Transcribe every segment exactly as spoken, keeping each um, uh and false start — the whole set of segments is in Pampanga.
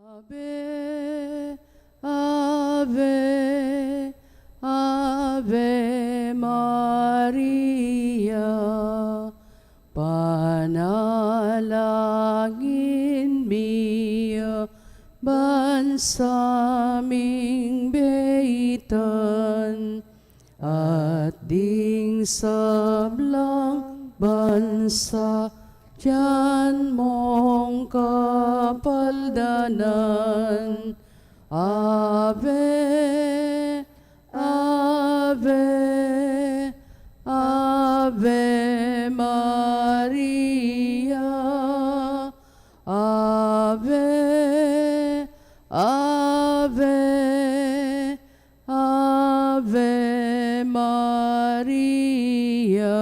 Ave, Ave, Ave Maria, panalangin mi, bansa ming baitan, at ding sablang bansa, dian mong kapaldanan. Ave, Ave, Ave Maria, Ave, Ave, Ave Maria.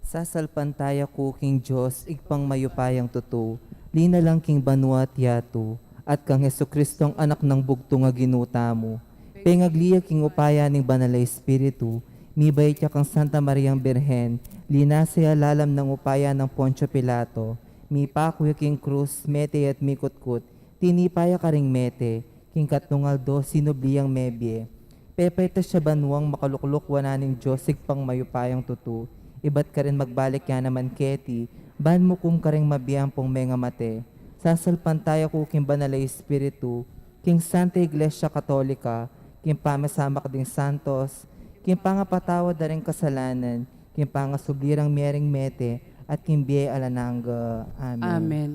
Sasalpantaya ku king Dios, Ibpang mayupayang tutu, linalang king banua at yatu, at kang Jesucristong Anak nang bugtung a Ginu tamu. Pengagli ya king upaya ning Banal a Espiritu, mibait ya kang Santa Mariang Birhen, linasa ya lalam nang upaya nang Poncio Pilato, mipaku ya king krus, mete ya at mikutkut, tinipa ya karing mete, king katlung aldo sinubli yang mebie. Pepaitas ya banuang makalukluk wanan ning Dios Ibpang mayupayang tutu, ibat karin magbalik ya naman keti, ban mukum karing mabie ampong mengamate. Sasalpantaya ku king Banal a Espiritu, king Santa Iglesia Katolika, king pamasamak ding santos, king pangapatawad da ring kasalanan, king pangasubli rang mie ring mete, at king bie alang angga. Amen. Amen.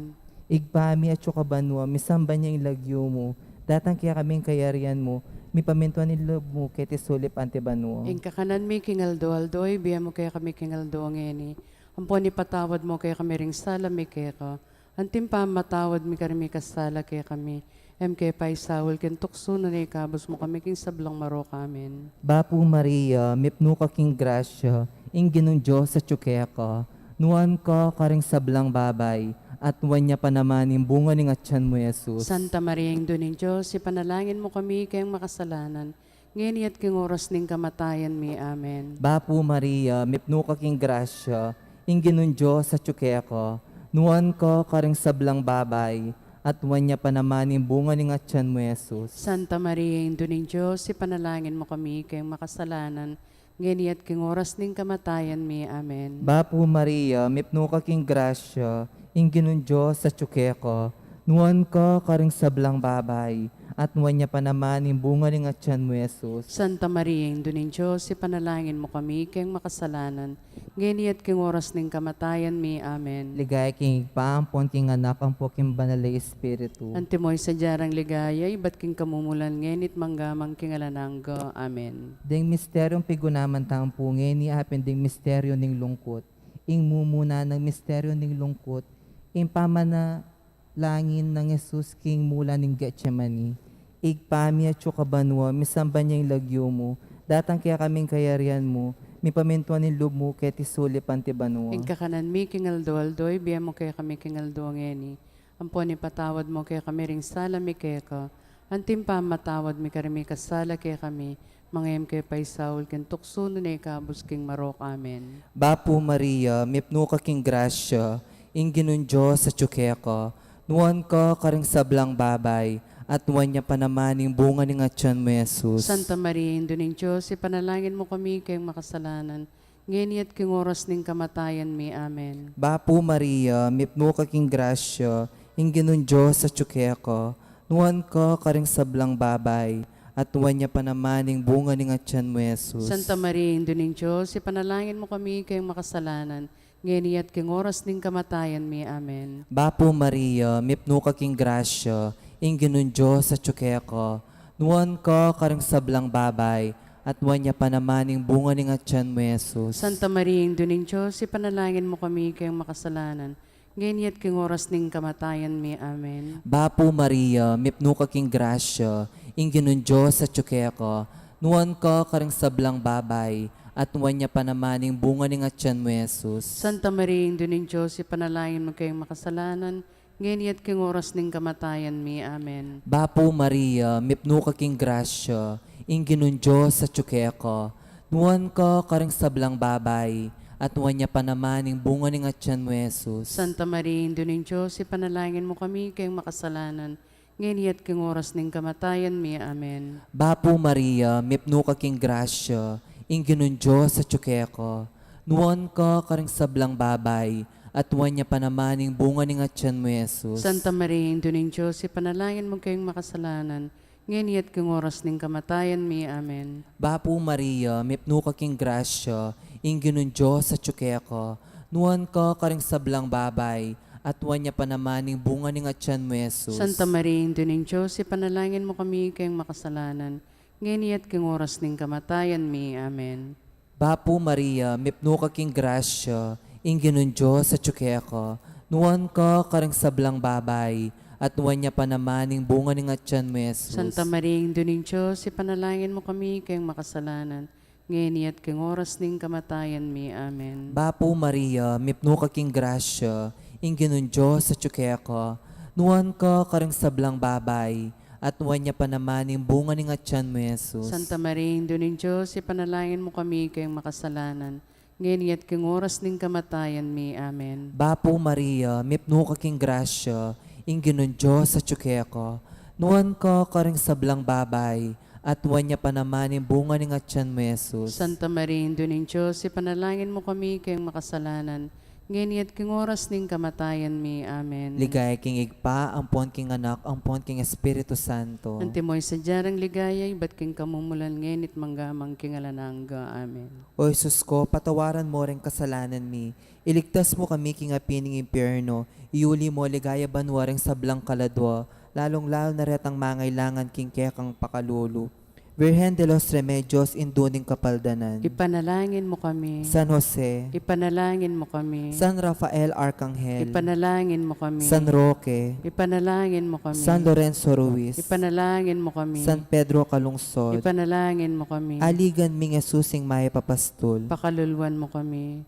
Ibpa mi, atsu ka banua, misamban ya ing lagyu mu, datang kekami ing kayarian mu, mipamintuan ing lub mu keti sulip anti banua. Ing kakanan mi king aldo-aldo ibie mu kekami king aldo ngeni. Ampon ipatawad mu kekami ring sala mi keka, anti ing pamamatawad mi karing mikasala kekami. E mu ke paisaul king tuksu, nune ikabus mu kami king sablang marok. Amen. Bapu Maria, mipnu ka king grasya, ing Ginung Dios atyu keka, nuan ka karing sablang babai, at nuan ya pa naman ing bunga ning atyan mu, Jesus. Santa Maria, Indu ning Dios, ipanalangin mu kami keng makasalanan, ngeni at king oras ning kamatayan mi. Amen. Bapu Maria, mipnu ka king grasya, ing Ginung Dios atyu keka, nuan ka karing sablang babai, at nuan ya pa naman ing bunga ning atyan mu, Jesus. Santa Maria, Indu ning Dios, ipanalangin mu kami keng makasalanan, ngeni at king oras ning kamatayan mi. Amen. Bapu Maria, mipnu ka king grasya, ing Ginung Dios atyu keka, nuan ka karing sablang babai, at nuan ya pa naman ing bunga ning atyan mu, Jesus. Santa Maria, Indu ning Dios, ipanalangin mu kami keng makasalanan, ngeni at king oras ning kamatayan mi. Amen. Ligaya king Ibpa, ampon king Anak, ampon king Banal a Espiritu. Antimo ing sadya rang ligaya, ibat king kamumulan, ngeni at mangga man king alang angga. Amen. Ding misteryung pigunaman tamu pu ngeni, apin ding misteryu ning lungkut. Ing mumuna nang misteryu ning lungkut, ing pamanalangin nang Jesus king mula ning Getsemani. Ibpa mi atyu ka banua, misamban ya ing lagyu mu, datang kekami ing kayarian mu, mipamintuan ing lub mu keti sulip anti banua. Ing kakanan mi king aldo-aldo ibie mu kekami king aldo ngeni. Ampon ipatawad mu kekami ring sala mi keka, anti ing pamamatawad mi karing mikasala kekami, manga e mu ke paisaul king tuksu, nune ikabus king marok. Amen. Bapu Maria, mipnu ka king grasya, ing Ginung Dios atyu keka, nuan ka karing sablang babai, at nuan ya pa naman ing bunga ning atyan mu, Jesus. Santa Maria, Indu ning Dios, ipanalangin mu kami keng makasalanan, ngeni at king oras ning kamatayan mi. Amen. Bapu Maria, mipnu ka king grasya, ing Ginung Dios atyu keka, nuan ka karing sablang babai, at nuan ya pa naman ing bunga ning atyan mu, Jesus. Santa Maria, Indu ning Dios, ipanalangin mu kami keng makasalanan, ngeni at king oras ning kamatayan mi. Amen. Bapu Maria, mipnu ka king grasya, ing Ginung Dios atyu keka, nuan ka karing sablang babai, at nuan ya pa naman ing bunga ning atyan mu, Jesus. Santa Maria, Indu ning Dios, ipanalangin mu kami keng makasalanan, ngeni at king oras ning kamatayan mi. Amen. Bapu Maria, mipnu ka king grasya, ing Ginung Dios atyu keka, nuan ka karing sablang babai, at nuan ya pa naman ing bunga ning atyan mu, Jesus. Santa Maria, Indu ning Dios, ipanalangin mu keng makasalanan, ngeni at king oras ning kamatayan mi. Amen. Bapu Maria, mipnu ka king grasya, ing Ginung Dios atyu keka, nuan ka karing sablang babai, at nuan ya pa naman ing bunga ning atyan mu, Jesus. Santa Maria, Indu ning Dios, ipanalangin mu kami keng makasalanan, ngeni at keng oras ning kamatayan mi. Amen. Bapu Maria, mipnu ka king grasya, ing Ginung Dios atyu keka. Nuan ka karing sablang babai, at nuan ya pa naman ing bunga ning atyan mu, Jesus. Santa Maria, Indu ning Dios, ipanalangin mu keng makasalanan, ngeni at keng oras ning kamatayan mi. Amen. Bapu Maria, mipnu ka king grasya, ing Ginung Dios atyu keka. Nuan ka karing sablang babai, at nuan ya pa naman ing bunga ning atyan mu, Jesus. Santa Maria, Indu ning Dios, ipanalangin mu kami keng makasalanan, ngeni at keng oras ning kamatayan mi. Amen. Bapu Maria, mipnu ka king grasya, ing Ginung Dios atyu keka. Nuan ka karing sablang babai, at nuan ya pa naman ing bunga ning atyan mu, Jesus. Santa Maria, Indu ning Dios, ipanalangin mu kami keng makasalanan, ngeni at keng oras ning kamatayan mi. Amen. Bapu Maria, mipnu ka king grasya, ing Ginung Dios atyu keka. Nuan ka karing sablang babai, at nuan ya pa naman ing bunga ning atyan mu, Jesus. Santa Maria, Indu ning Dios, ipanalangin mu kami keng makasalanan, ngeni at keng oras ning kamatayan mi. Amen. Bapu Maria, mipnu ka king grasya, ing Ginung Dios atyu keka. Nuan ka karing sablang babai, at nuan ya pa naman ing bunga ning atyan mu, Jesus. Santa Maria, Indu ning Dios, ipanalangin mu kami keng makasalanan, ngeni at keng oras ning kamatayan mi. Amen. Ligaya king Ibpa, ampon king Anak, ampon king Espiritu Santo. Antimo ing sadya nang ligaya, ibat king kamumulan, ngeni at mangga man king alang angga. Amen. O Jesus ko, patawaran mu ring kasalanan mi, iligtas mu kami king api ning impyerno, iuli mu king ligaya banua ring sablang kaladua, lalung-lalu na retang mangailangan king kekang pakalulu. Virgen de los Remedios, Indu ning Kapaldanan. Ipanalangin mu kami. San Jose. Ipanalangin mu kami. San Rafael Arcangel. Ipanalangin mu kami. San Roque. Ipanalangin mu kami. San Lorenzo Ruiz. Ipanalangin mu kami. San Pedro Calungsod. Ipanalangin mu kami. Aligan ming Jesus ing mayap a pastul. Pakaluluan mu kami.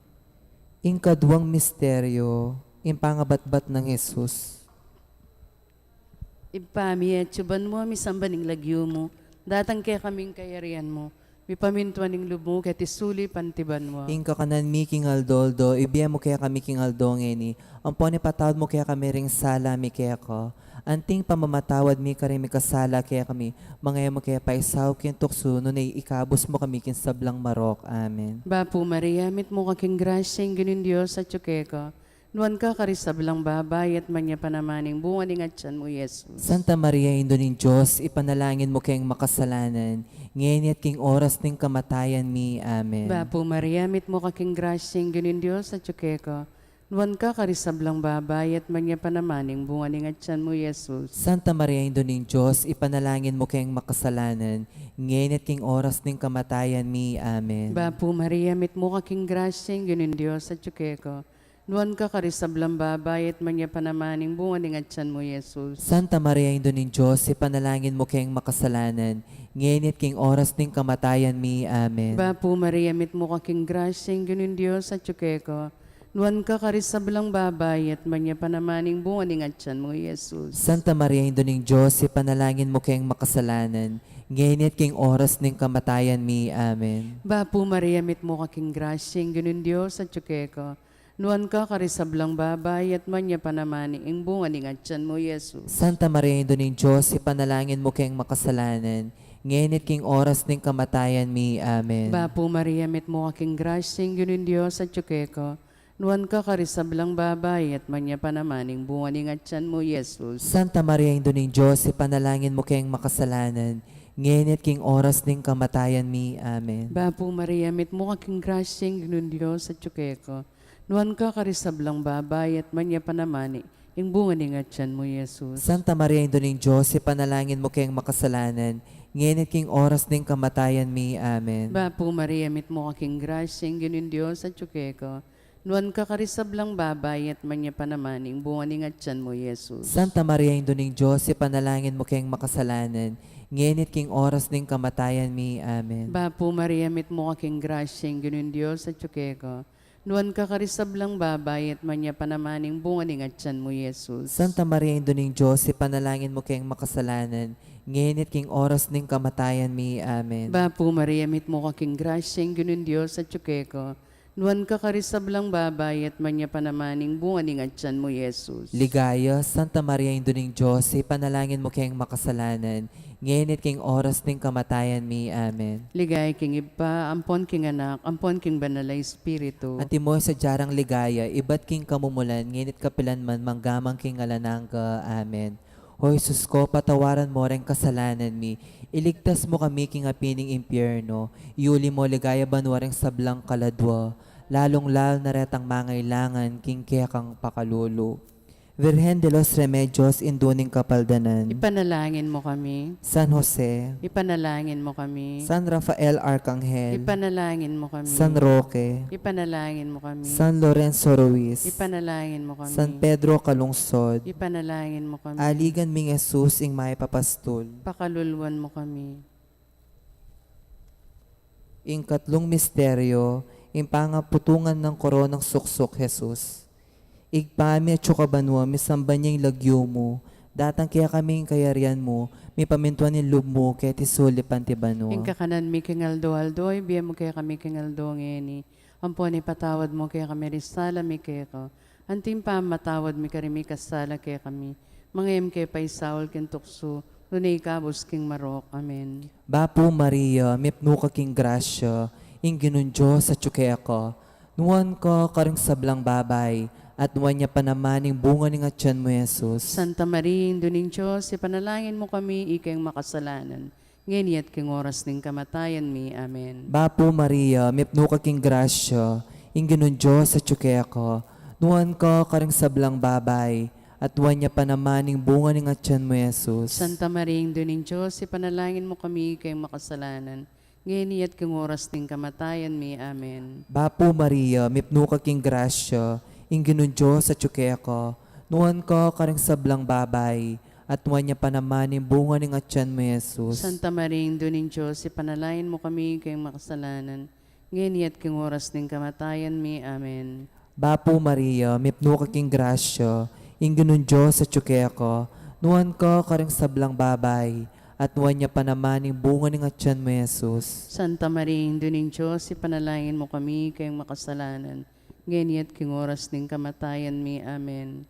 Ing kaduang misteryo, ing pangabatbat nang Jesus. Ibpa mi, atsu ka banua, misamban ing lagyu mu, datang kekami ing kayarian mu, mipamintuan ing lub mu keti sulip anti banua. Ing kakanan mi king aldo-aldo, ibie mu kekami king aldo ngeni, ampon ipatawad mu kekami ring sala mi keka, anti ing pamamatawad mi karing mikasala kekami, manga e mu ke paisaup king tuksu, nune ikabus mu kami king sablang marok. Amen. Bapu Maria, mitmu ka king grasya, ing Ginung Dios atsu keka. Nuan ka karing sablang babai, at nuan ya pa naman ing bunga ning atyan mu, Jesus. Santa Maria, Indu ning Dios, ipanalangin mu keng makasalanan, ngeni at king oras ning kamatayan mi. Amen. Bapu Maria, mitmu ka king grasya, ing Ginung Dios atsu keka. Nuan ka karing sablang babai, at nuan ya pa naman ing bunga ning atyan mu, Jesus. Santa Maria, Indu ning Dios, ipanalangin mu keng makasalanan, ngeni at king oras ning kamatayan mi. Amen. Bapu Maria, mitmu ka king grasya, ing Ginung Dios atsu keka. Nuan ka karing sablang babai, at nuan ya pa naman ing bunga ning atyan mu, Jesus. Santa Maria, Indu ning Dios, ipanalangin mu keng makasalanan, ngeni at king oras ning kamatayan mi. Amen. Bapu Maria, mitmu ka king grasya, ing Ginung Dios atsu keka. Nuan ka karing sablang babai, at nuan ya pa naman ing bunga ning atyan mu, Jesus. Santa Maria, Indu ning Dios, ipanalangin mu keng makasalanan, ngeni at king oras ning kamatayan mi. Amen. Bapu Maria, mitmu ka king grasya, ing Ginung Dios atsu keka. Nuan ka karing sablang babai, at nuan ya pa naman ing bunga ning atyan mu, Jesus. Santa Maria, Indu ning Dios, ipanalangin mu keng makasalanan, ngeni at king oras ning kamatayan mi. Amen. Bapu Maria, mitmu ka king grasya, ing Ginung Dios atsu keka. Nuan ka karing sablang babai, at nuan ya pa naman ing bunga ning atyan mu, Jesus. Santa Maria, Indu ning Dios, ipanalangin mu keng makasalanan, ngeni at king oras ning kamatayan mi. Amen. Bapu Maria, mitmu ka king grasya, ing Ginung Dios atsu keka. Nuan ka karing sablang babai, at nuan ya pa naman ing bunga ning atyan mu, Jesus. Santa Maria, Indu ning Dios, ipanalangin mu keng makasalanan, ngeni at king oras ning kamatayan mi. Amen. Bapu Maria, mitmu ka king grasya, ing Ginung Dios atsu keka. Nuan ka karing sablang babai, at nuan ya pa naman ing bunga ning atyan mu, Jesus. Santa Maria, Indu ning Dios, ipanalangin mu keng makasalanan, ngeni at king oras ning kamatayan mi. Amen. Bapu Maria, mitmu ka king grasya, ing Ginung Dios atsu keka. Nuan ka karing sablang babai, at nuan ya pa naman ing bunga ning atyan mu, Jesus. Santa Maria, Indu ning Dios, ipanalangin mu keng makasalanan, ngeni at king oras ning kamatayan mi. Amen. Bapu Maria, mitmu ka king grasya, ing Ginung Dios atsu keka. Nuan ka karing sablang babai, at nuan ya pa naman ing bunga ning atian mu, Jesus. Ligaya, Santa Maria, Indu ning Dios, ipanalangin mu keng makasalanan, ngeni at king oras ning kamatayan mi. Amen. Ligaya king Ibpa, ampon king Anak, ampon king Banal a Espiritu. Antimo ing sadya rang ligaya, ibat king kamumulan, ngeni at kapilan man, manggaman king alang angga. Amen. O Jesus ko, patawaran mo reng kasalanan mi, iligtas mo kami king api ning impyerno, iuli mo king ligaya banua reng sablang kaladua, lalung-lalu na retang mangailangan king kekang pakalulu. Virgen de los Remedios, Indu ning Kapaldanan. Ipanalangin mo kami. San Jose. Ipanalangin mo kami. San Rafael Arcangel. Ipanalangin mo kami. San Roque. Ipanalangin mo kami. San Lorenzo Ruiz. Ipanalangin mo kami. San Pedro Calungsod. Ipanalangin mo kami. Aligan ming Jesus ing mayap a pastul. Pakaluluan mo kami. Ing katlung misteryo, ing pangaputungan nang koronang suksuk Jesus. Ibpa mi, atsu ka banua, misamban ya ing lagyu mu, datang kekami ing kayarian mu, mipamintuan ing lub mu, keti sulip anti banua. Ing kakanan mi king aldo-aldo, ibie mu kekami king aldo ngeni. Ampon ipatawad mu kekami ring sala mi keka, anti ing pamamatawad mi karing mikasala kekami. Manga e mu ke paisaul king tuksu, nune ikabus king marok. Amen. Bapu Maria, mipnu ka king grasya, ing Ginung Dios atsu keka, nuan ka karing sablang babai, at nuan ya pa naman ing bunga ning atian mu, Jesus. Santa Maria, Indu ning Dios, ipanalangin mu kami ikeng makasalanan, ngeni at king oras ning kamatayan mi. Amen. Bapu Maria, mipnu ka king grasya, ing Ginung Dios atsu keka, nuan ka karing sablang babai, at nuan ya pa naman ing bunga ning atian mu, Jesus. Santa Maria, Indu ning Dios, ipanalangin mu kami ikeng makasalanan, ngeni at king oras ning kamatayan mi. Amen. Bapu Maria, mipnu ka king grasya, ing Ginung Dios atsu keka, nuan ka karing sablang babai, at nuan ya pa naman ing bunga ning atian mu, Jesus. Santa Maria, Indu ning Dios, ipanalangin mu kami ikeng makasalanan, ngeni at king oras ning kamatayan mi. Amen. Bapu Maria, mipnu ka king grasya, ing Ginung Dios atsu keka, nuan ka karing sablang babai, at nuan ya pa naman ing bunga ning atian mu, Jesus. Santa Maria, Indu ning Dios, ipanalangin mu kami ikeng makasalanan, ngeni at king oras ning kamatayan mi. Amen.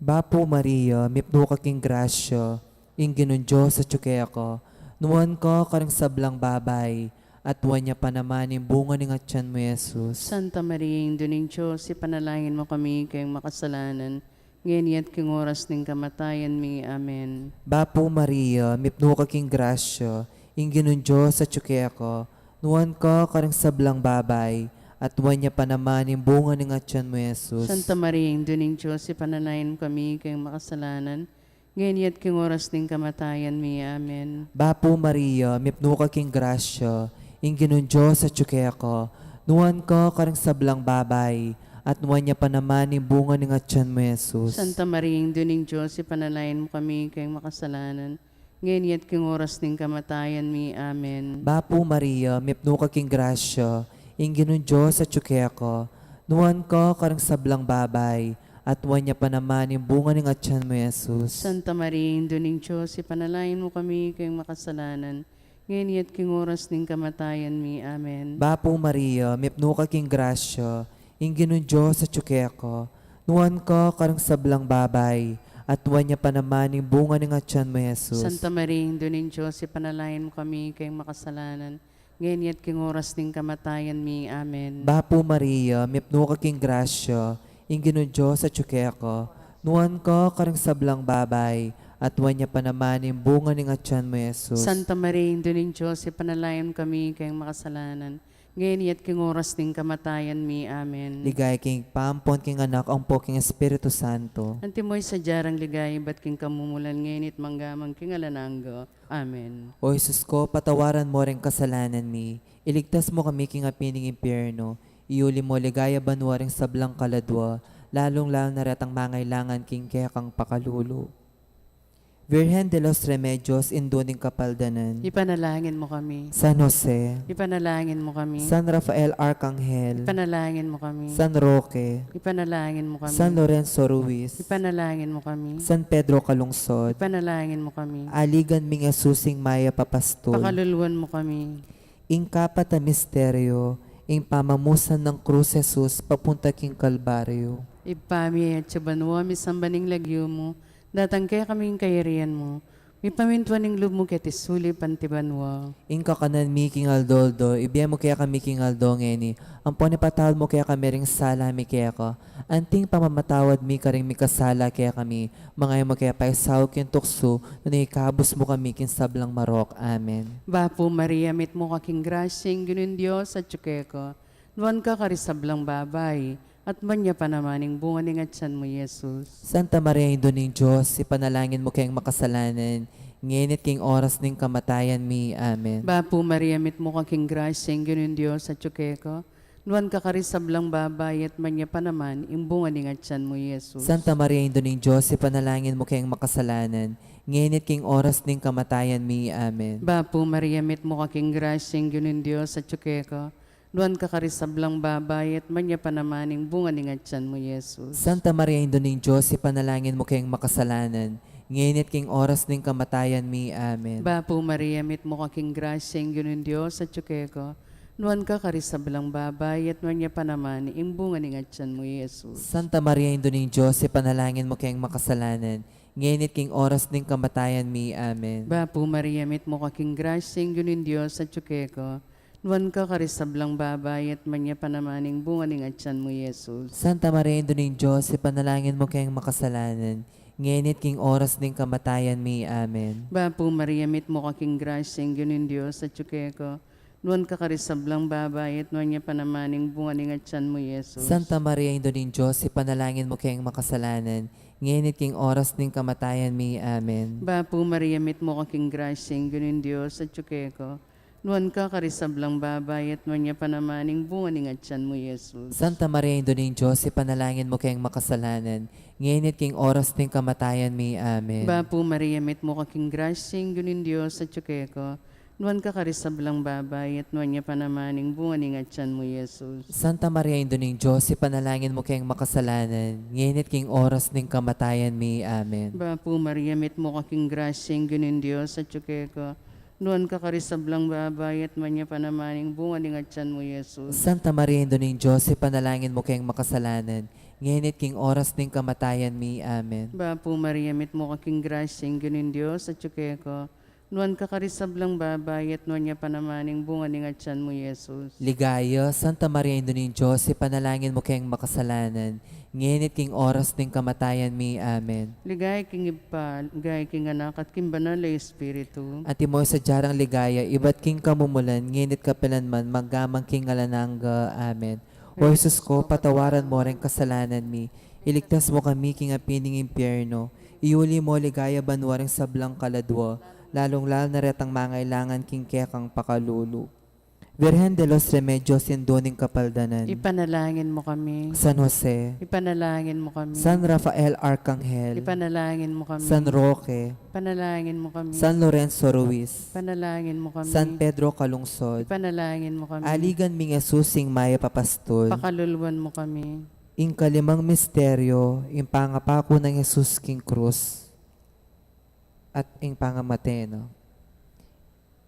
Bapu Maria, mipnu ka king grasya, ing Ginung Dios atsu keka, nuan ka karing sablang babai, at nuan ya pa naman ing bunga ning atian mu, Jesus. Santa Maria, Indu ning Dios, ipanalangin mu kami ikeng makasalanan, ngeni at king oras ning kamatayan mi. Amen. Bapu Maria, mipnu ka king grasya, ing Ginung Dios atsu keka, nuan ka karing sablang babai, at nuan ya pa naman ing bunga ning atian mu, Jesus. Santa Maria, Indu ning Dios, ipanalangin mu kami ikeng makasalanan, ngeni at king oras ning kamatayan mi. Amen. Bapu Maria, mipnu ka king grasya, ing Ginung Dios atsu keka, nuan ka karing sablang babai, at nuan ya pa naman ing bunga ning atian mu, Jesus. Santa Maria, Indu ning Dios, ipanalangin mu kami ikeng makasalanan, ngeni at king oras ning kamatayan mi. Amen. Bapu Maria, mipnu ka king grasya, ing Ginung Dios atsu keka, nuan ka karing sablang babai, at nuan ya pa naman ing bunga ning atian mu, Jesus. Santa Maria, Indu ning Dios, ipanalangin mu kami ikeng makasalanan, ngeni at king oras ning kamatayan mi. Amen. Bapu Maria, mipnu ka king grasya, ing Ginung Dios atsu keka, nuan ka karing sablang babai, at nuan ya pa naman ing bunga ning atian mu, Jesus. Santa Maria, Indu ning Dios, ipanalangin mu kami ikeng makasalanan, ngeni at king oras ning kamatayan mi. Amen. Bapu Maria, mipnu ka king grasya, ing Ginung Dios atsu keka, nuan ka karing sablang babai, at nuan ya pa naman ing bunga ning atian mu, Jesus. Santa Maria, Indu ning Dios, ipanalangin mu kami ikeng makasalanan, ngeni at king oras ning kamatayan mi. Amen. Ligaya king Ibpa, ampon king Anak, ampo king Espiritu Santo. Antimo ing sadya rang ligaya, ibat king kamumulan, ngeni at manggaman king alang angga. Amen. O Jesus ko, patawaran mo reng kasalanan mi, iligtas mo kami king api ning impyerno, iuli mo king ligaya banua reng sablang kaladua, lalung-lalu na retang mangailangan king kekang pakalulu. Virgen de los Remedios, Indu ning Kapaldanan. Ipanalangin mo kami. San Jose. Ipanalangin mo kami. San Rafael Arcangel. Ipanalangin mo kami. San Roque. Ipanalangin mo kami. San Lorenzo Ruiz. Ipanalangin mo kami. San Pedro Calungsod. Ipanalangin mo kami. Aligan ming Jesus ing mayap a pastul. Pakaluluan mo kami. Ing kapat a misteryo, Ing pamamusan nang krus Jesus papunta king Kalbaryo. Ibpa mi, atsu ka banua, misamban ing lagyu mu, datang kekami ing kayarian mu, mipamintuan ing lub mu keti sulip anti banua. Ing kakanan mi king aldo-aldo, ibie mu kekami king aldo ngeni, ampon ipatawad mu kekami ring sala mi keka, anti ing pamamatawad mi karing mikasala kekami, manga e mu ke paisaul king tuksu, nune ikabus mu kami king sablang marok. Amen. Bapu Maria, mitmu ka king grasya, ing Ginung Dios atsu keka, nuan ka karing sablang babai, at nuan ya pa naman ing bunga ning atyan mu, Jesus. Santa Maria, Indu ning Dios, ipanalangin mu keng makasalanan, ngeni at king oras ning kamatayan mi. Amen. Bapu Maria, mitmu ka king grasya, ing Ginung Dios atsu keka, nuan ka karing sablang babai, at nuan ya pa naman ing bunga ning atyan mu, Jesus. Santa Maria, Indu ning Dios, ipanalangin mu keng makasalanan, ngeni at king oras ning kamatayan mi. Amen. Bapu Maria, mitmu ka king grasya, ing Ginung Dios atsu keka, nuan ka karing sablang babai, at nuan ya pa naman ing bunga ning atyan mu, Jesus. Santa Maria, Indu ning Dios, ipanalangin mu keng makasalanan, ngeni at king oras ning kamatayan mi. Amen. Bapu Maria, mitmu ka king grasya, ing Ginung Dios atsu keka, nuan ka karing sablang babai, at nuan ya pa naman ing bunga ning atyan mu, Jesus. Santa Maria, Indu ning Dios, ipanalangin mu keng makasalanan, ngeni at king oras ning kamatayan mi. Amen. Bapu Maria, mitmu ka king grasya, ing Ginung Dios atsu keka, nuan ka karing sablang babai, at nuan ya pa naman ing bunga ning atyan mu, Jesus. Santa Maria, Indu ning Dios, ipanalangin mu keng makasalanan, ngeni at king oras ning kamatayan mi. Amen. Bapu Maria, mitmu ka king grasya, ing Ginung Dios atsu keka, nuan ka karing sablang babai, at nuan ya pa naman ing bunga ning atyan mu, Jesus. Santa Maria, Indu ning Dios, ipanalangin mu keng makasalanan, ngeni at king oras ning kamatayan mi. Amen. Bapu Maria, mitmu ka king grasya, ing Ginung Dios atsu keka, nuan ka karing sablang babai, at nuan ya pa naman ing bunga ning atyan mu, Jesus. Santa Maria, Indu ning Dios, ipanalangin mu keng makasalanan, ngeni at king oras ning kamatayan mi. Amen. Bapu Maria, mitmu ka king grasya, ing Ginung Dios atsu keka, nuan ka karing sablang babai, at nuan ya pa naman ing bunga ning atyan mu, Jesus. Santa Maria, Indu ning Dios, ipanalangin mu keng makasalanan, ngeni at king oras ning kamatayan mi. Amen. Bapu Maria, mitmu ka king grasya, ing Ginung Dios atsu keka, nuan ka karing sablang babai, at nuan ya pa naman ing bunga ning atyan mu, Jesus. Santa Maria, Indu ning Dios, ipanalangin mu keng makasalanan, ngeni at king oras ning kamatayan mi. Amen. Bapu Maria, mitmu ka king grasya, ing Ginung Dios atsu keka, nuan ka karing sablang babai, at nuan ya pa naman ing bunga ning atyan mu, Jesus. Ligaya, Santa Maria, Indu ning Dios, ipanalangin mu keng makasalanan, ngeni at king oras ning kamatayan mi. Amen. Ligaya king Ibpa, ligaya king Anak, at king Banal a Espiritu. Antimo ing sadya rang ligaya, ibat king kamumulan, ngeni at kapilan man, mangga man king alang angga. Amen. O Jesus ko, patawaran mo ring kasalanan mi, iligtas mo kami king api ning impyerno, iuli mo king ligaya banua ring sablang kaladua, lalung-lalu na retang mangailangan king kekang pakalulu. Virgen de los Remedios, Indu ning Kapaldanan. Ipanalangin mo kami. San Jose. Ipanalangin mo kami. San Rafael Arcangel. Ipanalangin mo kami. San Roque. Ipanalangin mo kami. San Lorenzo Ruiz. Ipanalangin mo kami. San Pedro Calungsod. Ipanalangin mo kami. Aligan ming Jesus, ing mayap a pastul. Pakaluluan mo kami. Ing kalimang misteryo, ing pangapaku nang Jesus king krus at ing pangamate na.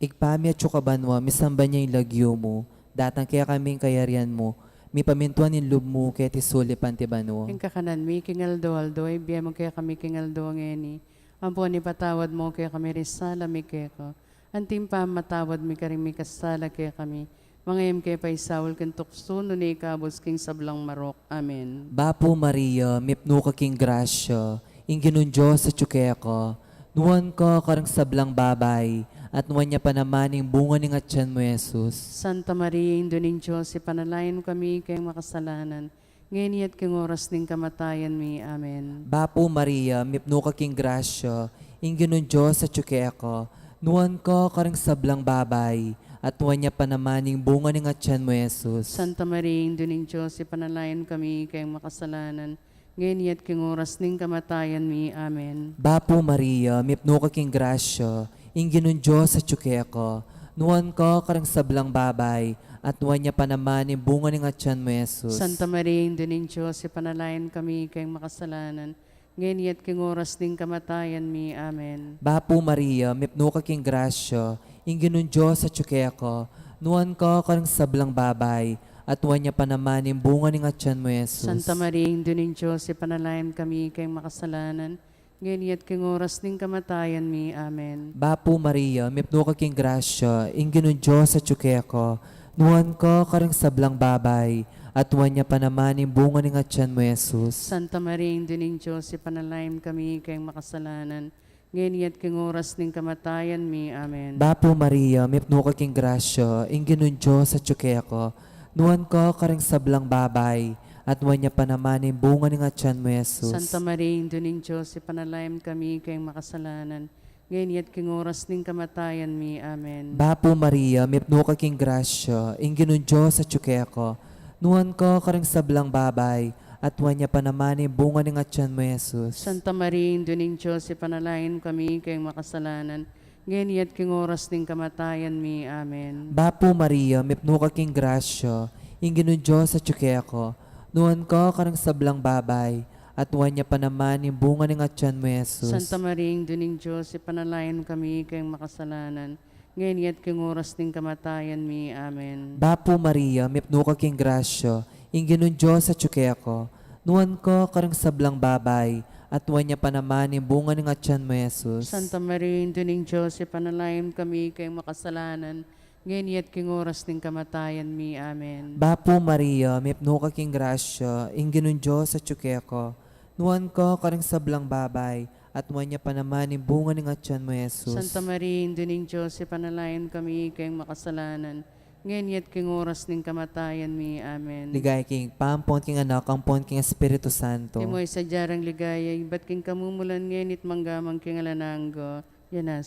Ibpa mi atsu ka banua, misamban ya ing lagyu mu, datang kekami ing kayarian mu, mipamintuan ing lub mu keti sulip anti banua. Ing kakanan mi king aldo-aldo, ibie mu kekami king aldo ngeni, ampon ipatawad mu kekami ring sala mi keka, anti ing pamamatawad mi karing mikasala kekami, manga e mu ke paisaul king tuksu, nune ikabus king sablang marok. Amen. Bapu Maria, mipnu ka king grasya, ing Ginung Dios atsu keka, nuan ka karing sablang babai, at nuan ya pa naman ing bunga ning atyan mu, Jesus. Santa Maria, Indu ning Dios, ipanalangin mu kami keng makasalanan, ngeni at king oras ning kamatayan mi. Amen. Bapu Maria, mipnu ka king grasya, ing Ginung Dios atsu keka, nuan ka karing sablang babai, at nuan ya pa naman ing bunga ning atyan mu, Jesus. Santa Maria, Indu ning Dios, ipanalangin mu kami keng makasalanan, ngeni at king oras ning kamatayan mi. Amen. Bapu Maria, mipnu ka king grasya, ing Ginung Dios atsu keka, nuan ka karing sablang babai, at nuan ya pa naman ing bunga ning atyan mu, Jesus. Santa Maria, Indu ning Dios, ipanalangin mu kami keng makasalanan, ngeni at king oras ning kamatayan mi. Amen. Bapu Maria, mipnu ka king grasya, ing Ginung Dios atsu keka, nuan ka karing sablang babai, at nuan ya pa naman ing bunga ning atyan mu, Jesus. Santa Maria, Indu ning Dios, ipanalangin mu kami king makasalanan, ngeni at king oras ning kamatayan mi. Amen. Bapu Maria, mipnu ka king grasya, ing Ginung Dios atyu keka, nuan ka karing sablang babai, at nuan ya pa naman ing bunga ning atyan mu, Jesus. Santa Maria, Indu ning Dios, ipanalangin mu kami king makasalanan, ngeni at king oras ning kamatayan mi. Amen. Bapu Maria, mipnu ka king grasya, ing Ginung Dios atyu keka, nuan ka karing sablang babai, at nuan ya pa naman ing bunga ning atyan mu, Jesus. Santa Maria, Indu ning Dios, ipanalangin mu kami king makasalanan, ngeni at king oras ning kamatayan mi. Amen. Bapu Maria, mipnu ka king grasya, ing Ginung Dios atyu keka, nuan ka karing sablang babai, at nuan ya pa naman ing bunga ning atyan mu, Jesus. Santa Maria, Indu ning Dios, ipanalangin mu kami king makasalanan, ngeni at king oras ning kamatayan mi. Amen. Bapu Maria, mipnu ka king grasya, ing Ginung Dios atyu keka, nuan ka karing sablang babai, at nuan ya pa naman ing bunga ning atyan mu, Jesus. Santa Maria, Indu ning Dios, ipanalangin mu kami king makasalanan, ngeni at king oras ning kamatayan mi. Amen. Bapu Maria, mipnu ka king grasya, ing Ginung Dios atyu keka, nuan ka karing sablang babai, at nuan ya pa naman ing bunga ning atyan mu, Jesus. Santa Maria, Indu ning Dios, ipanalangin mu kami king makasalanan, ngeni at king oras ning kamatayan mi. Amen. Bapu Maria, mipnu ka king grasya, ing Ginung Dios atyu keka, nuan ka karing sablang babai, at nuan ya pa naman ing bunga ning atyan mu, Jesus. Santa Maria, Indu ning Dios, ipanalangin mu kami king makasalanan, ngeni at king oras ning kamatayan mi. Amen. Ligaya king Ibpa, ampon king Anak, ampon king Espiritu Santo. Antimo ing sadya rang ligaya, ibat king kamumulan, ngeni at mangga man king alang angga. Amen.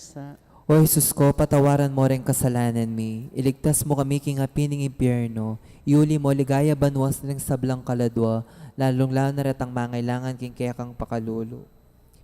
O Jesus ko, patawaran mu ring kasalanan mi, iligtas mu kami king api ning impyerno, iuli mu king ligaya banua ring sablang kaladua, lalung-lalu na retang mangailangan king kekang pakalulu.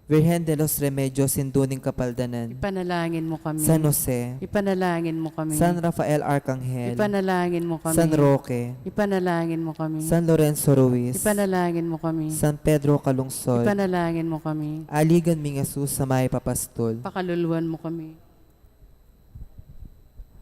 Virgen de los Remedios, Indu ning Kapaldanan. Ipanalangin mu kami. San Jose. Ipanalangin mu kami. San Rafael Arcangel. Ipanalangin mu kami. San Roque. Ipanalangin mu kami. San Lorenzo Ruiz. Ipanalangin mu kami. San Pedro Calungsod. Ipanalangin mu kami. Aligan ming Jesus a mayap a pastul. Pakaluluan mu kami.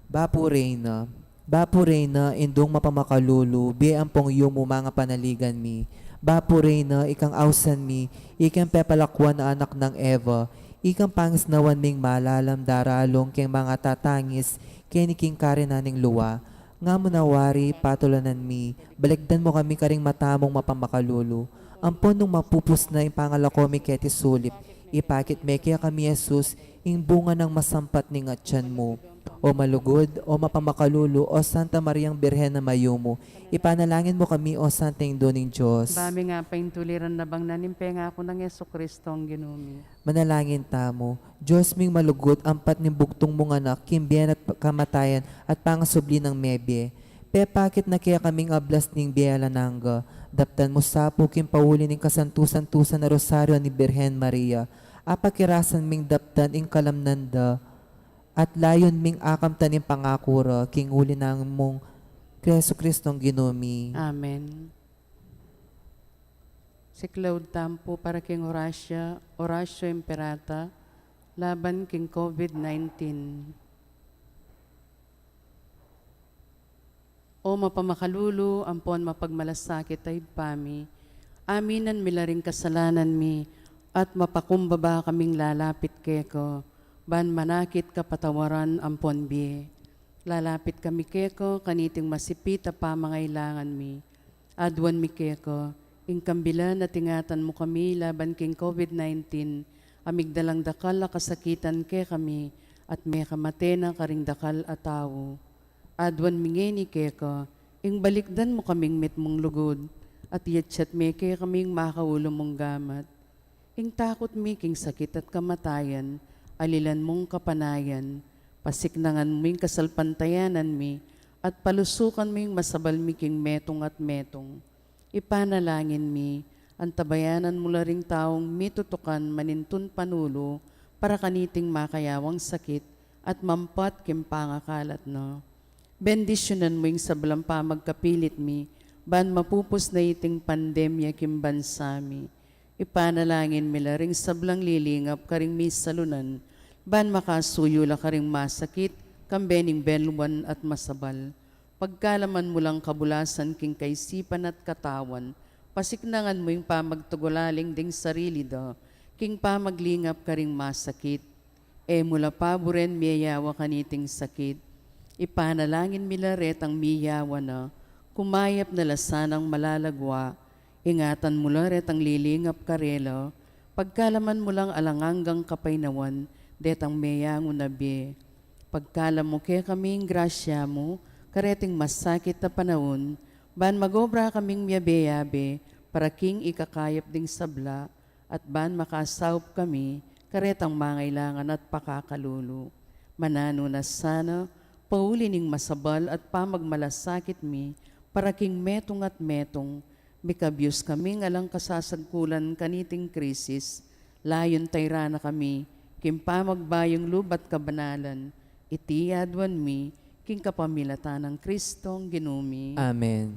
Bapu Reyna, Bapu Reyna, Indung mapamakalulu, bie ampon yumu, manga panaligan mi. Bapu Reyna, ikang ausan mi, ikang pepalakuan a anak nang Eva, ikang pangisnawan ming malalam daralung king manga tatangis keni king karinan ning lua. Nga mu na wari, patulanan mi, balikdan mu kami karing mata mung mapamakalulu. Ampon nung mapupus na ing pangalako mi keti sulip, ipakit me kekami Jesus, ing bunga nang masampat ning atyan mu. O malugud, o mapamakalulu, o Santa Mariang Birhen a mayumu, ipanalangin mu kami, o Santa Indu ning Dios. Ba mi nga paintuliran na bang na ning pengaku nang Jesucristo a Ginu mi. Manalangin tamu. Dios ming malugud, ampat ning bugtung mung Anak, king bie at kamatayan, at pangasubli nang mebie. Pepakit na kekaming ablas ning bie alang angga, daptan mu sa pu king pauli ning kasantu-santusan a Rosario ning Birhen Maria, apakirasan ming daptan ing kalamnan da, at layun ming akamtan ing pangaku ra, king uli nang mung Jesucristo a Ginu mi. Amen. Siklaud tamu pu para king Orasya, Oratio Imperata, laban king COVID nineteen. O mapamakalulu ampon mapagmalasakit a Ibpa mi, aminan mi la ring kasalanan mi, at mapakumbaba kaming lalapit keka, ban manakit kapatawaran ampon bie. Lalapit kami keka, kaniting masipit a pamangailangan mi. Aduan mi keka, ing kambilan at ingatan mu kami laban king COVID nineteen, a migdalang dakal a kasakitan kekami, at mekamate na karing dakal a tau. Aduan mi ngeni keka, ing balikdan mu kaming mitmung lugud, at iyatyat me kekaming makaulu mung gamat. Ing takut mi king sakit at kamatayan, alilan mung kapanayan, pasiknangan mu ing kasalpantayanan mi, at palusukan mu ing masabal mi king metung at metung. Ipanalangin mi, antabayanan mu la ring taung mitutukan manintun panulu para kaniting makayawang sakit at mampat king pangakalat na. Bendisyunan mu ing sablang pamagkapilit mi, ban mapupus na iting pandemya king bansa mi. Ipanalangin mi la ring sablang lilingap karing misalunan, ban makasuyu la karing masakit, kambe ning beluan at masabal. Pagkalaman mu lang kabulasan king kaisipan at katawan, pasiknangan mu ing pamagtagulaling ding sarili da, king pamaglingap karing masakit. E mu la paburen miyayawa kaniting sakit. Ipanalangin mi la retang miyayawa na, kumayap na la sanang malagwa, ingatan mu la retang lilingap karela, pagkalaman mu lang alang anggang kapaynawan, detang meyangu na bie. Pagkalam mu kekami ing grasya mu, kareting masakit a panaun, ban magobra kaming miyabe-yabe, para king ikakayap ding sabla, at ban makasaup kami, karetang mangailangan at pakakalulu. Mananu na sana, pauli ning masabal at pamagmalasakit mi, para king metung at metung, mikabyus kaming alang kasasagkulan kaniting krisis, layun tayra na kami, king pamagbayung lub at kabanalan, iti aduan mi, king kapamilatan nang Kristong Ginu mi. Amen.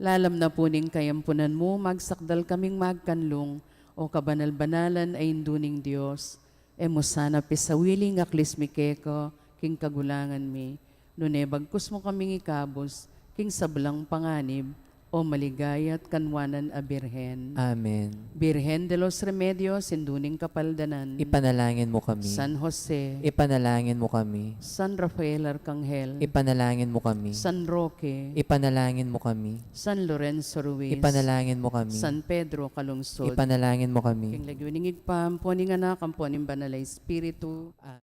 Lalam na pu ning kayampunan mu, magsakdal kaming magkanlung, o kabanal-banalan a Indu ning Dios, e mu sana pisawili ing aklis mi keka, king kagulangan mi, nune bagkus mu kaming ikabus, king sablang panganib, o maligaya at kanwanan a Birhen. Amen. Birhen de los Remedios, Indu ning Kapaldanan. Ipanalangin mu kami. San Jose. Ipanalangin mu kami. San Rafael Arcangel. Ipanalangin mu kami. San Roque. Ipanalangin mu kami. San Lorenzo Ruiz. Ipanalangin mu kami. San Pedro Calungsod. Ipanalangin mu kami. King lagyu ning Ibpa, ampo ning Anak, ampo ning Banal a Espiritu. Amen.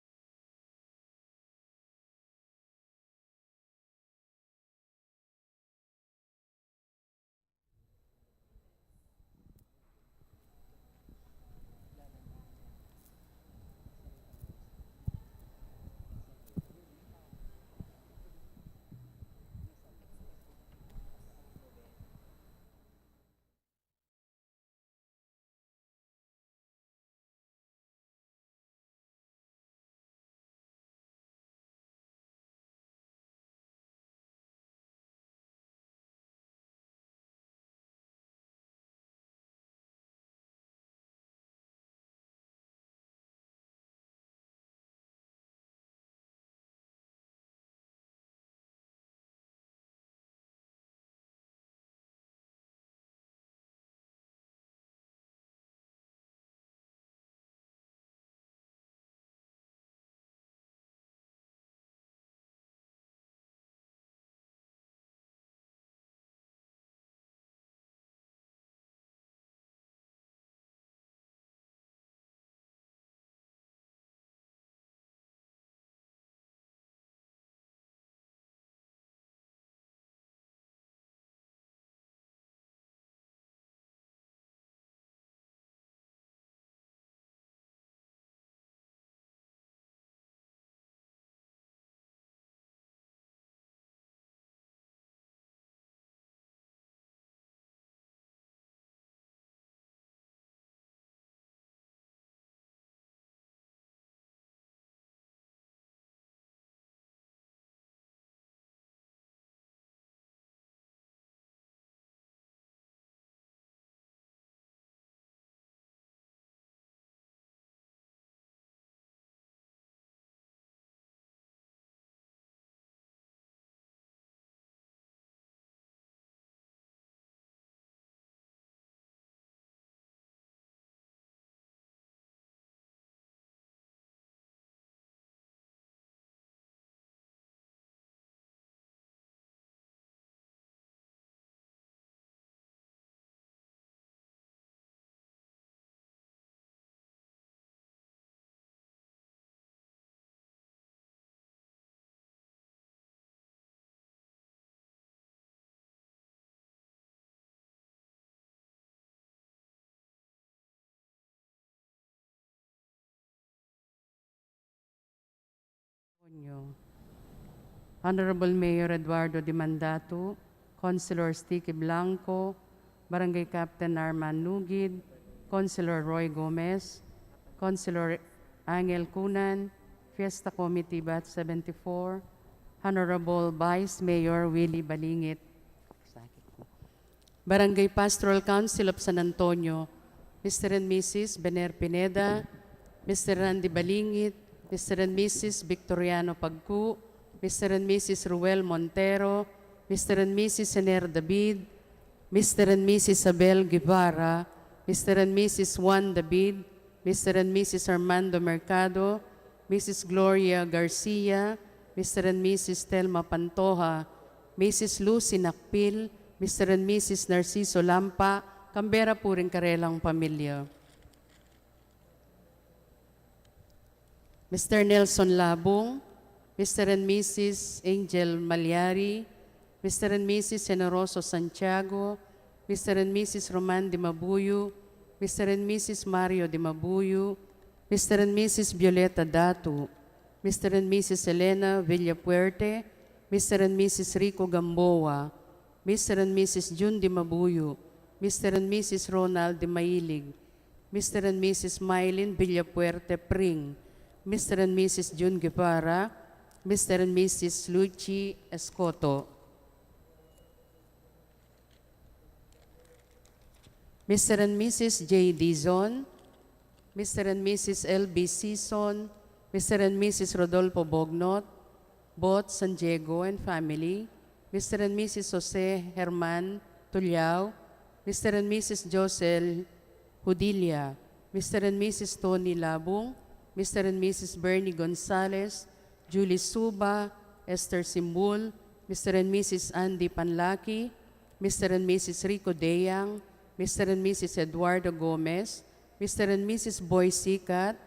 Antonio. Honorable Mayor Eduardo Dimandatu, Councilor Sticky Blanco, Barangay Captain Arman Nugid, Councilor Roy Gomez, Councilor Angel Cunan, Fiesta Committee Batch seventy-four, Honorable Vice Mayor Willie Balingit, Barangay Pastoral Council of San Antonio, Mister and Missus Bener Pineda, Mister Randy Balingit, Mister and Missus Victoriano Pagku, Mister and Missus Ruel Montero, Mister and Missus Ener David, Mister and Missus Abel Guevara, Mister and Missus Juan David, Mister and Missus Armando Mercado, Missus Gloria Garcia, Mister and Missus Telma Pantoja, Missus Lucy Nakpil, Mister and Missus Narciso Lampa, kambe ra pu ring karelang pamilya. Mister Nelson Labung, Mister and Missus Angel Malyari, Mister and Missus Generoso Santiago, Mister and Missus Roman Dimabuyu, Mister and Missus Mario Dimabuyu, Mister and Missus Violeta Datu, Mister and Missus Elena Villapuerte, Mister and Missus Rico Gamboa, Mister and Missus Jun Dimabuyu, Mister and Missus Ronald Dimailig, Mister and Missus Mylene Villapuerte Pring, Mister and Missus Jun Guevara, Mister and Missus Luchi Escoto. Mister and Missus J Dizon, Mister and Missus L B Sison, Mister and Missus Rodolfo Bognot, Bot San Diego and family, Mister and Missus Jose Herman Tuliao, Mister and Missus Josel Hudilia, Mister and Missus Tony Labung, Mister and Missus Bernie Gonzalez, Julie Suba, Esther Simbul, Mister and Missus Andy Panlaki, Mister and Missus Rico Deyang, Mister and Missus Eduardo Gomez, Mister and Missus Boy Sikat,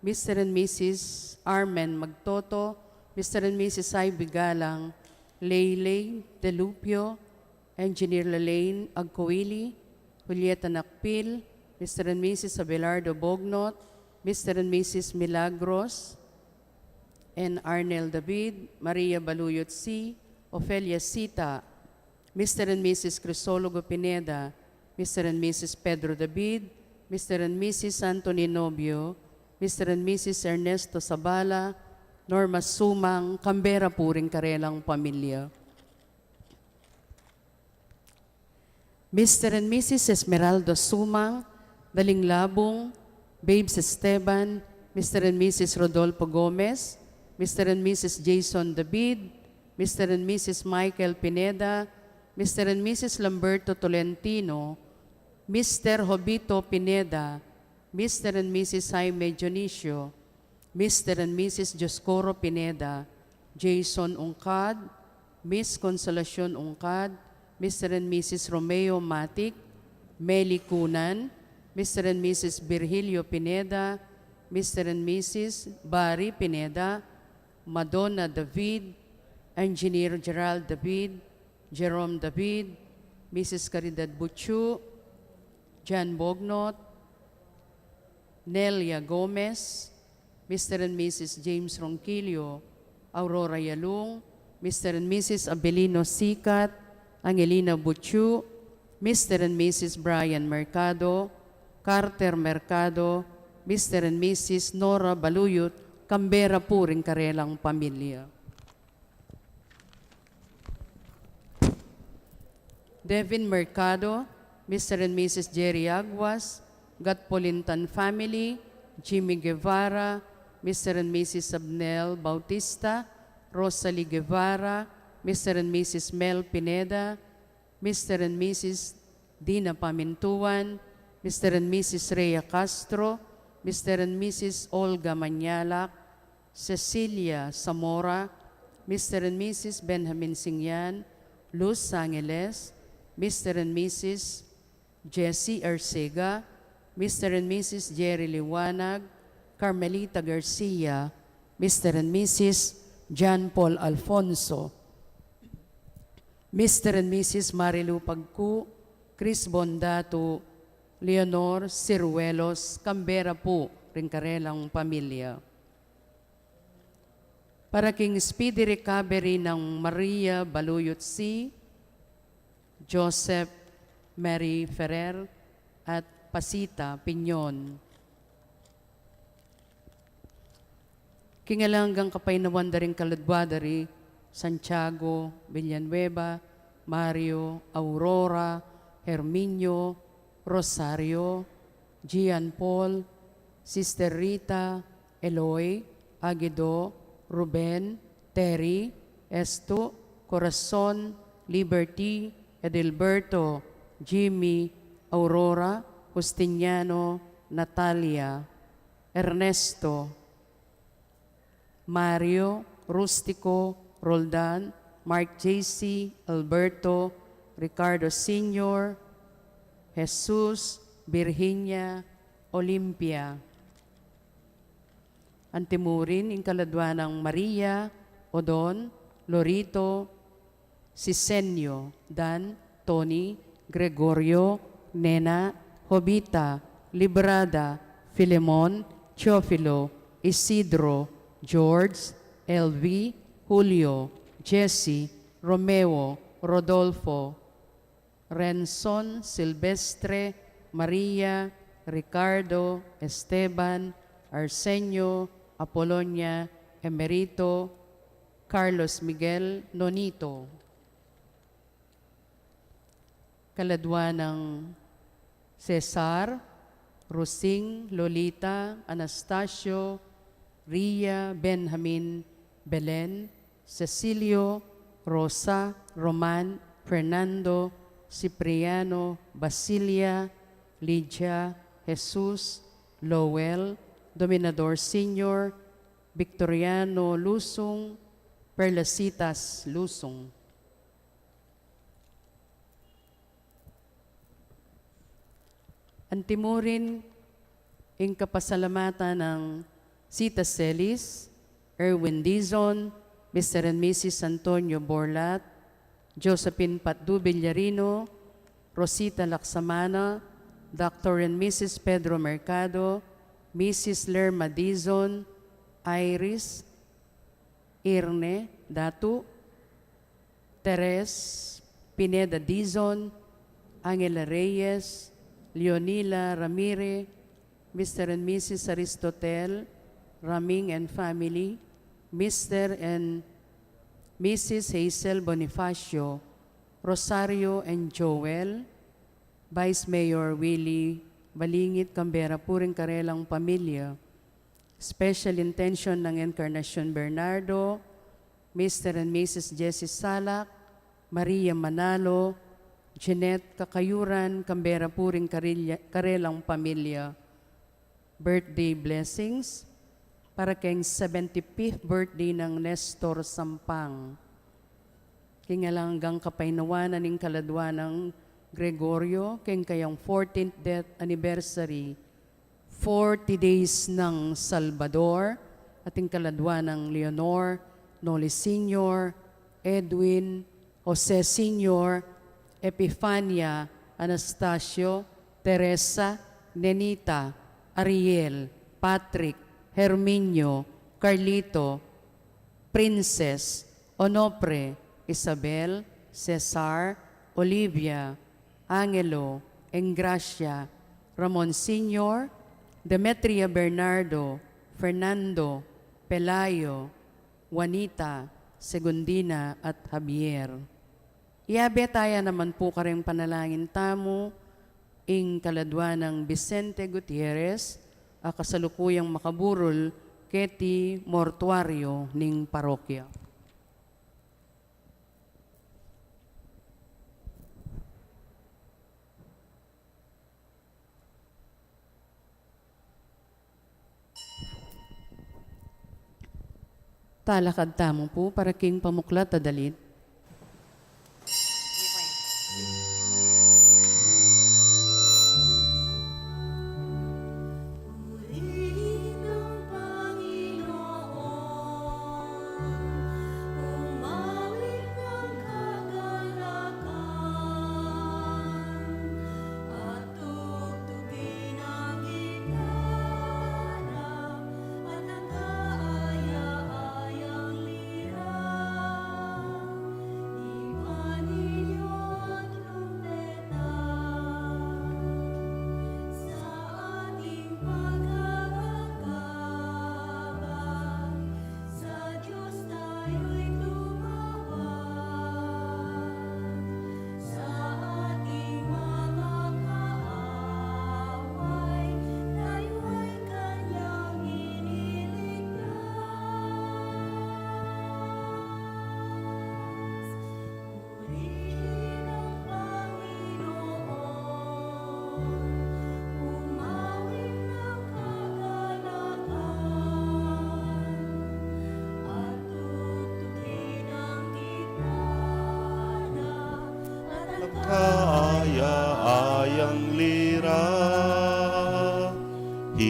Mister and Missus Armen Magtoto, Mister and Missus Ivy Galang, Leyley Delupio, Engineer Lalaine Agcoili, Julieta Nakpil, Mister and Missus Abelardo Bognot, Mister and Missus Milagros and Arnel David, Maria Baluyot C., Ofelia Sita, Mister and Missus Crisologo Pineda, Mister and Missus Pedro David, Mister and Missus Anthony Nobio, Mister and Missus Ernesto Sabala, Norma Sumang, kambe ra pu ring karelang pamilya. Mister and Missus Esmeralda Sumang, Daling Labung, Babes Esteban, Mister and Missus Rodolfo Gomez, Mister and Missus Jason David, Mister and Missus Michael Pineda, Mister and Missus Lamberto Tolentino, Mister Jovito Pineda, Mister and Missus Jaime Dionisio, Mister and Missus Dioscoro Pineda, Jason Ungcad, Miss Consolacion Ungcad, Mister and Missus Romeo Matic, Meli Cunan, Mister and Missus Virgilio Pineda, Mister and Missus Barry Pineda, Madonna David, Engineer Gerald David, Jerome David, Missus Caridad Buchu, Jan Bognot, Nelia Gomez, Mister and Missus James Ronquillo, Aurora Yalung, Mister and Missus Abelino Sikat, Angelina Buchu, Mister and Missus Brian Mercado, Carter Mercado, Mister and Missus Nora Baluyot, kambe ra pu ring karelang pamilya. Devin Mercado, Mister and Missus Jerry Aguas, Gatpolintan family, Jimmy Guevara, Mister and Missus Abnel Bautista, Rosalie Guevara, Mister and Missus Mel Pineda, Mister and Missus Dina Pamintuan, Mister and Missus Rhea Castro, Mister and Missus Olga Mañalac, Cecilia Zamora, Mister and Missus Benjamin Singyan, Los Angeles, Mister and Missus Jesse Arcega, Mister and Missus Jerry Liwanag, Carmelita Garcia, Mister and Missus John Paul Alfonso, Mister and Missus Marilu Pagku, Chris Bondatu, Leonor Ciruelos, kambe ra pu ring karelang pamilya. Para king speedy recovery nang Maria Baluyot C., Joseph Mary Ferrer, at Pasita Piñon. King alang anggang kapaynawan da ring kaladwa da ri Santiago Villanueva, Mario, Aurora, Herminio, Rosario, Gian Paul, Sister Rita, Eloy, Aguido, Ruben, Terry, Estu, Corazon, Liberty, Edilberto, Jimmy, Aurora, Justiniano, Natalia, Ernesto, Mario, Rustico, Roldan, Mark J C, Alberto, Ricardo Senior, Jesus, Virginia, Olympia. Antimurin ing kaladwa nang Maria, Odon, Lorito, Sisenio, Dan, Tony, Gregorio, Nena, Jovita, Librada, Filemon, Teofilo, Isidro, George, Elvi, Julio, Jesse, Romeo, Rodolfo, Renson, Silvestre, Maria, Ricardo, Esteban, Arsenio, Apolonia, Emerito, Carlos Miguel, Nonito. Kaladwa nang Cesar, Rusing, Lolita, Anastasio, Ria, Benjamin, Belen, Cecilio, Rosa, Roman, Fernando, Cipriano, Basilia, Lydia, Jesus, Lowell, Dominador Senior, Victoriano Lusung, Perlasitas Lusung. Antimurin ing kapasalamatan nang Sita Celis, Erwin Dizon, Mister and Missus Antonio Borlat, Josephine Patdu Villarino, Rosita Laksamana, Doctor and Missus Pedro Mercado, Missus Lerma Dizon, Iris, Irne, Datu, Teres, Pineda Dizon, Angela Reyes, Leonila Ramire, Mister and Missus Aristotel Raming and family, Mister and Missus Hazel Bonifacio, Rosario and Joel, Vice Mayor Willie Balingit, kambe ra pu ring karelang pamilya. Special intention nang Encarnacion Bernardo, Mister and Missus Jessie Salak, Maria Manalo, Jeanette Kakayuran, kambe ra pu ring karilya-, karelang pamilya. Birthday blessings para keng seventy-fifth birthday nang Nestor Sampang. King alang anggang kapaynawan ning kaladwa nang Gregorio, keng kayang fourteenth death anniversary, forty days nang Salvador, ating kaladwa nang Leonor, Noli Senior, Edwin, Jose Senior, Epifania, Anastasio, Teresa, Nenita, Ariel, Patrick, Herminio, Carlito, Princess, Onofre, Isabel, Cesar, Olivia, Angelo, Engracia, Ramon Senior, Demetria Bernardo, Fernando, Pelayo, Juanita, Segundina, at Javier. Iyabe taya naman pu kareng panalangin tamu ing kaladwa nang Vicente Gutierrez, a kasalukuyang makaburul keti mortuario ning parokya. Talakad tamu pu para king pamuklat a dalit.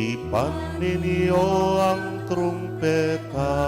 Ipan ninyo ang trumpeta.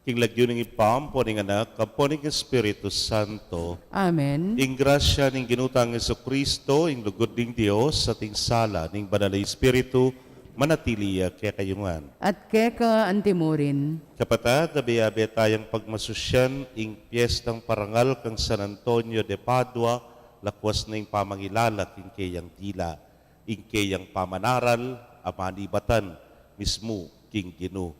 King lagyu ning Ibpa, ampo ning Anak, ampo ning Espiritu Santo. Amen. Ing grasya ning Ginu tang Jesucristo, ing lugud ning Dios, at ing sala ning Banal a Espiritu, manatili ya kekayu ngan. At keka antimurin. Kapatad, abe-abe tayang pagmasusyan ing piestang parangal kang San Antonio de Padua, lakwas na ing pamangilala king keyang dila, ing keyang pamanaral, a manibatan mismu king Ginu.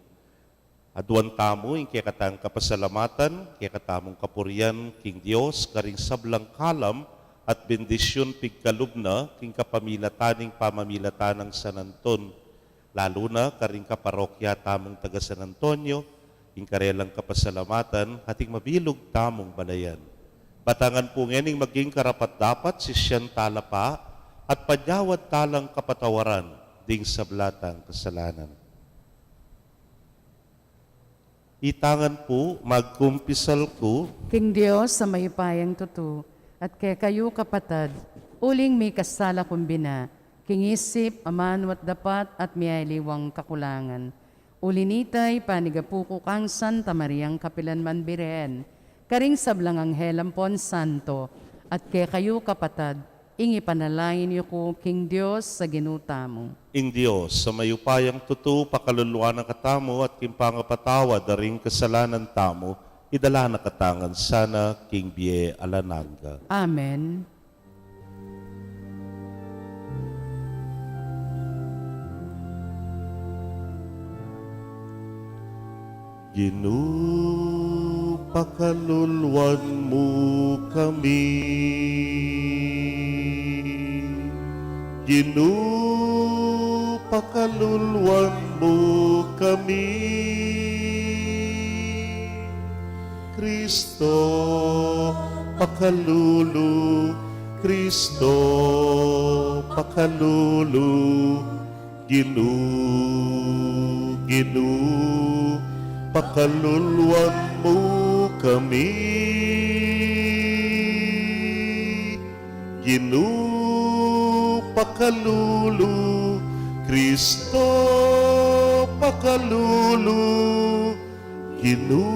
Aduan tamu ing kekatang kapasalamatan, kekatamung kapurian king Dios, karing sablang kalam at bendisyun pigkalub na king kapamilatan ning pamamilatan nang San Anton, lalu na karing kaparokya tamung taga San Antonio, ing karelang kapasalamatan, at ing mabilug tamung balayan. Batangan pu ngening maging karapat-dapat sisyan tala pa, at padyawad talang kapatawaran ding sabla tang kasalanan. Itangan pu, magkumpisal ku. King Dios a mayupayang tutu, at kekayu kapatad, uling mikasala kung bina, king isip, amanu at dapat, at miyaliwang kakulangan. Uli nita, ipanigapu ku kang Santa Mariang kapilan man Birhen, karing sablang anghel ampon santo, at kekayu kapatad, ing ipanalangin yu ku king Dios a Ginu tamu. Ing Dios a mayupayang tutu, pakaluluan na katamu at king pangapatawad da ring kasalanan tamu, idala na katamu ngan sana king bie alang angga. Amen. Ginu, pakaluluan mu kami. Ginu, pakaluluan mu kami. Kristo, pakalulu. Kristo, pakalulu. Ginu, Ginu, pakaluluan mu kami. Ginu, pakalulu. Kristo, pakalulu. Ginu,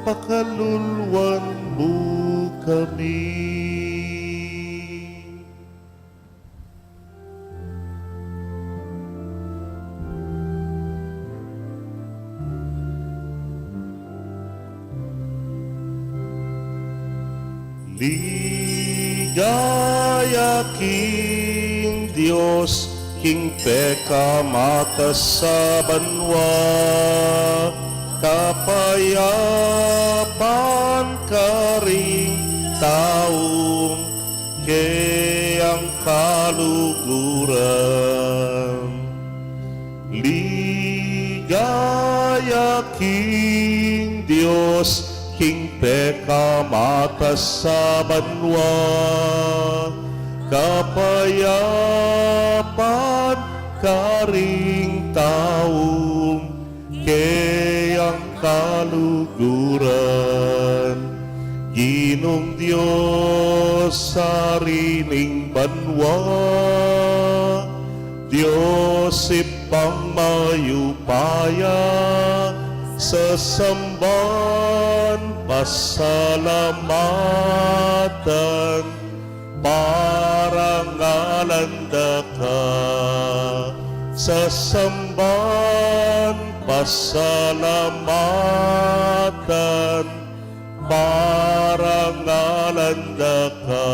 pakaluluan mu kami. Ligaya king Dios, king pekamatas a banua, kapayapan karing taung keyang kaluguran. Ligaya king Dios, king pekamatas a banua, kapayapan karing taung keyang kaluguran. Ginung Dios, Ari ning banua, Dios Ibpang mayupaya, sasamban, pasalamatan, parangalan da ka. Sasamban, pasalamatan, parangalan da ka.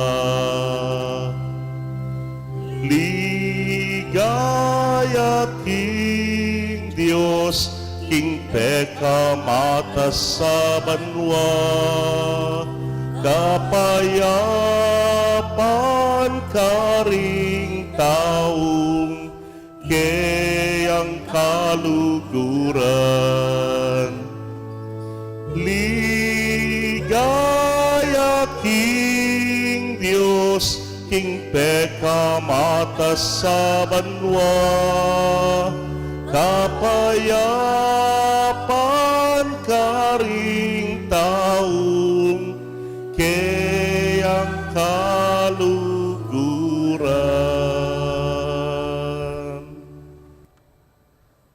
Ligaya king Dios, king pekamatas a banua, kapayapan karing taung keyang kaluguran. Ligaya king Dios, king pekamata sa banua, kapayapan karing taung keyang kaluguran.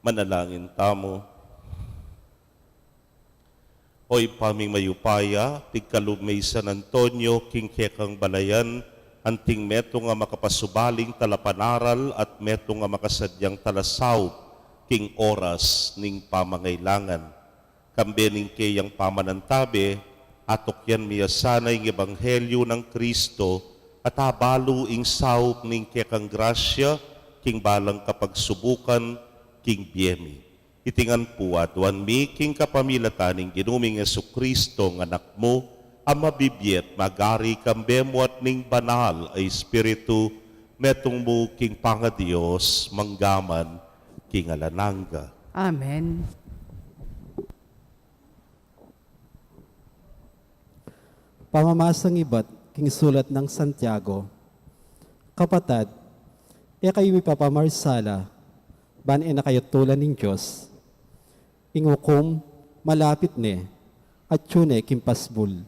Manalangin tamu. O Ibpa ming mayupaya, pigkalub me i San Antonio king kekang balayan, anting metung a makapasubaling talapanaral at metung a makasadyang talasaup king oras ning pamangailangan. Kambe ning keyang pamanantabe, atukyan mi ya sana ing ebanghelyu nang Kristo, at abalu ing saup ning kekang grasya king balang kapagsubukan king bie mi. Iti ngan pu aduan mi king kapamilatan ning Ginu ming Jesucristo, a Anak mu, a mabibie at magari kambe mu at ning Banal a Espiritu, metung mu king pangaDios, mangga man king alang angga. Amen. Pamamasang ibat king sulat nang Santiago. Kapatad, e kayu mipapamarsala, ban e na kayu tulan ning Dios. Ing ukum malapit ne, atyu ne king pasbul.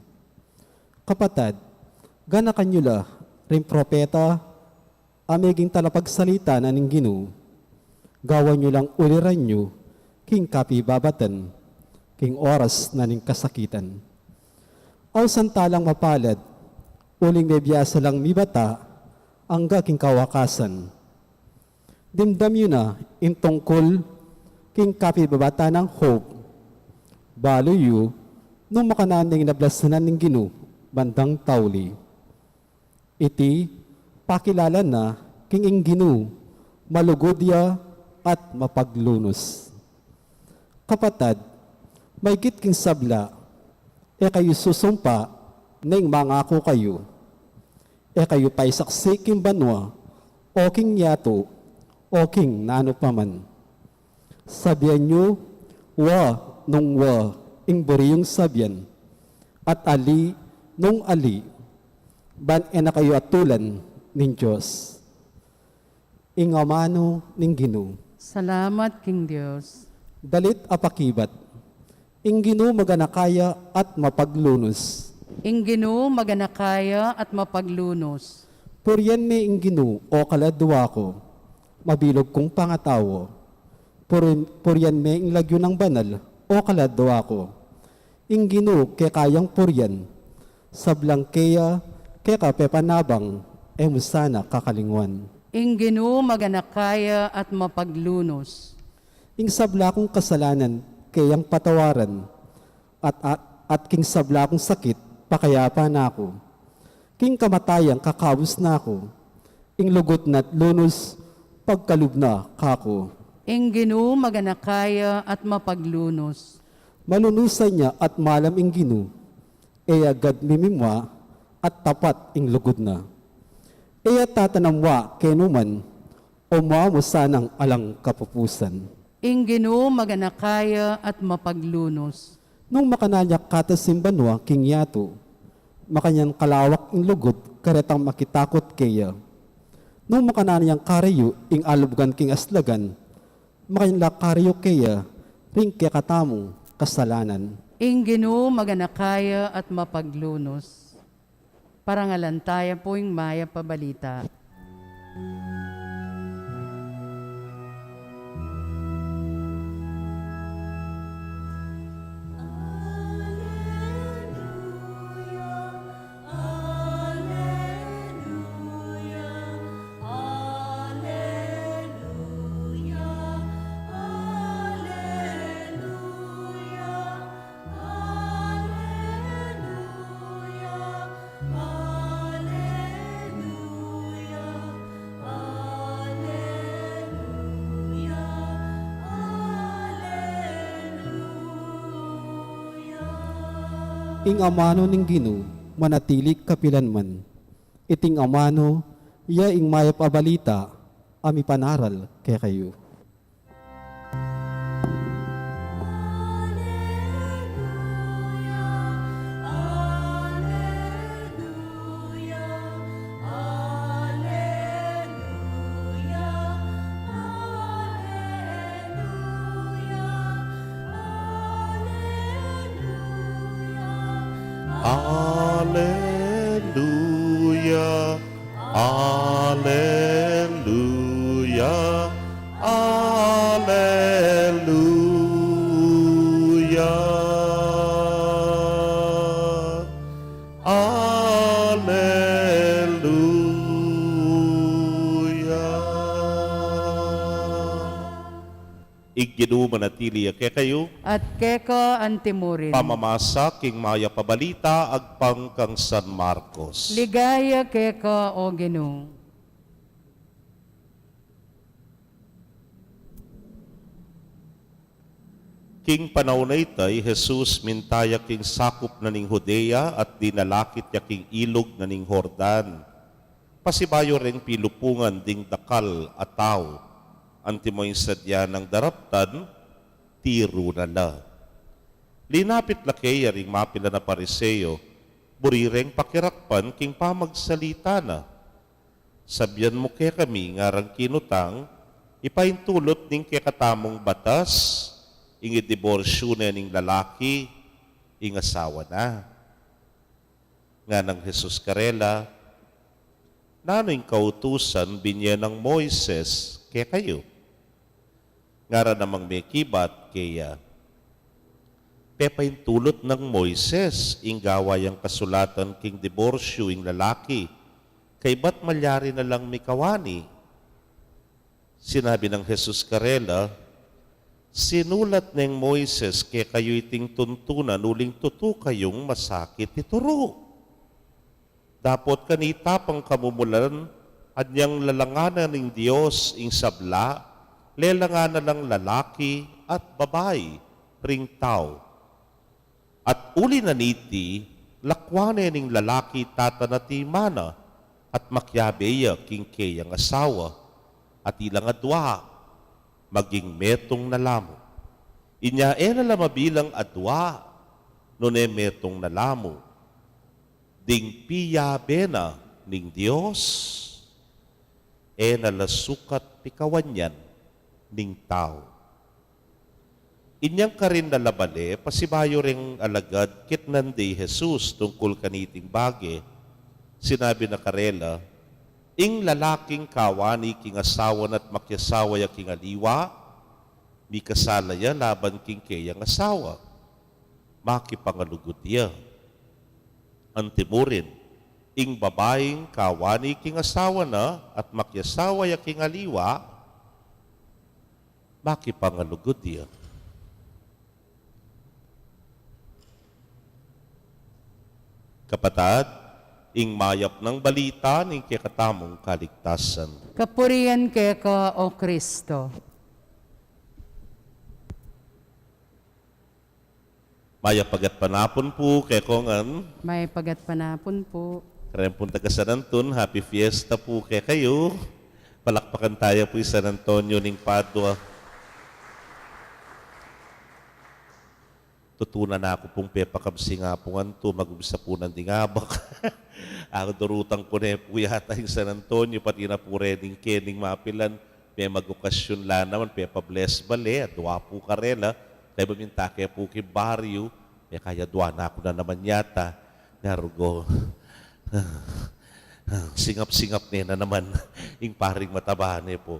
Kapatad, ganakan yu la ring propeta a meging talapagsalita na ning Ginu, gawan yu lang uliran yu king kapibabatan, king oras na ning kasakitan. Ausan talang mapalad, uling mebiasa lang mibata angga king kawakasan. Dimdam yu na ing tungkul king kapibabatan nang Job, balu yu nung makananu ne ing nablasan na ning Ginu bandang tauli. Iti pakilala na king ing Ginu malugud ya at mapaglunus. Kapatad, maygit king sabla, e kayu susumpa neng mangaku kayu. E kayu paisaksi king banua, o king yatu, o king nanu pa man. Sabian yu wa nung wa ing buri yung sabian, at ali nung ali, ban e na kayu atulan ning Dios. Ing amanu ning Ginu. Salamat king Dios. Dalit a pakibat. Ing Ginu maganaka ya at mapaglunus. Ing Ginu maganaka ya at mapaglunus. Purian me ing Ginu, o kaladua ku, mabilug kung pangatau. Puri-, purian me ing lagyu nang banal, o kaladua ku. Ing Ginu keka yang purian, sablang keya keka pepanabang, e mu sana kakalinguan. Ing Ginu maganaka ya at mapaglunus. Ing sabla kung kasalanan keyang patawaran, at, at, at king sabla kung sakit pakayapan na ku. King kamatayan kakabus na ku, ing lugud na't lunus pagkalub na kaku. Ing Ginu maganaka ya at mapaglunus. Malunusan ya at malam ing Ginu, e ya agad mimimua at tapat ing lugud na. E ya tatanam wa kenu man, o mua mu sanang alang kapupusan. Ing Ginu maganaka ya at mapaglunus. Nung makananu yang katas ing banua king yatu, makanyan kalawak ing lugud karetang makitakut keya. Nung makananu yang karayu ing alubugan king aslagan, makanyan la karayu keya ring kekatamung kasalanan. Ing Ginu maganaka ya at mapaglunus. Parangalan taya pu ing mayap a balita. Ing amanu ning Ginu manatili kapilan man. Iting amanu ya ing mayap a balita a mipanaral kekayu. Aleluya, aleluya, aleluya, aleluya. Ing Ginu manatili ya kekayu. At keka antimurin. Pamamasa king mayap a balita agpang kang San Marcos. Ligaya keka, O Ginu. King panaun a ita, i Jesus minta ya king sakup na ning Judea at dinalakit ya king ilug na ning Jordan. Pasibayu reng pilupungan ding dakal a tau, antimo ing sadya nang daraptan, tiru na la. Linapit la keya ring mapilan a Pariseo, buri reng pakirakpan king pamagsalita na. Sabian mu kekami, ngarang kinutang, ipaintulut ning kekatamung batas, ing idiborsyu ne ning lalaki ing asawa na. Nganang Jesus karela, nanu ing kautusan binye nang Moises kekayu? Ngara namang mekibat keya, pepaintulut nang Moises ing gawa yang kasulatan king diborsyu ing lalaki, kaybat malyari na lang mikawani. Sinabi nang Jesus karela, sinulat neng Moises kekayu iting tuntunan uling tutu kayung masakit ituru. Dapot kanita pang kamumulan, anyang lalangan na ning Dios ing sabla, lelangan na lang lalaki at babai ring tau. At uli na niti, lakwan ne ning lalaki tata na at ima na, at makiabe ya king keyang asawa, at ilang adua maging metung na la mu. Inya e na la mabilang adua, nune metung na la mu. Ding piyabe na ning Dios, e na la sukat pikawanyan ning tau. Inyang karin na la bale, pasibayu reng alagad kitnan de i Jesus tungkul kaniting bage, sinabi na karela, ing lalaking kawani king asawa na at makiasawa ya king aliwa, mikasala ya laban king keyang asawa. Makipangalugud ya. Antimurin, ing babaing kawani king asawa na at makiasawa ya king aliwa, makipangalugud ya. Kapatad, ing mayap nang balita ning kekatamung kaligtasan. Kapurian keka, O Kristo. Mayap a gatpanapun pu kekongan. Mayap a gatpanapun pu. Kareng pung taga San Anton, happy fiesta pu kekayu. Palakpakan taya pu i San Antonio ning Padua. Tutu na, naku pung pepakabsingan pu ngan tu, magumpisa pu nang ding abak. Aku, durutang ku ne pu yata ing San Antonio, pati na pu rening kening mapilan. Memag-okasyun la naman, pepa-bless bale, adua pu karela, kaybat minta ke pu king baryu, mekayadua na ku na naman yata, ngarugo. Singap-singap ne na naman ing paring mataba ne pu.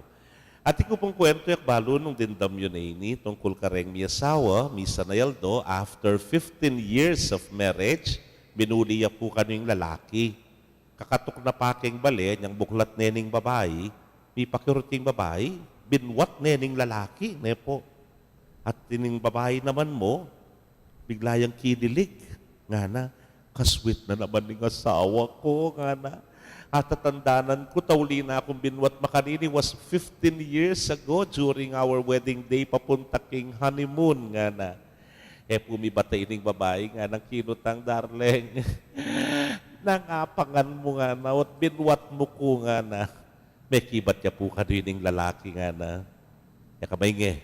Atin ku pung kwentu, e ku balu nung dimdam yu ne ini, tungkul kareng miasawa, misan a aldo, after fifteen years of marriage, minuli ya pu kanu ing lalaki. Kakatuk na pa keng bale, nyang buklat ne ning babai, mipakirut ing babai, binwat ne ning lalaki, ne pu. At ining babai naman mu, bigla yang kinilig, ngana, "Ka-sweet na naman ning asawa ku," ngana. "Atatandanan ku, tauli na kung binwat makanini, was fifteen years ago during our wedding day, papunta king honeymoon," ngana. E pu mibata ining babai, nganang kinutang, "Darling, nangapangan mu," ngana, "ot binwat mu ku," ngana. Mekibat ya pu kanu ining lalaki, ngana, "E ka mainge.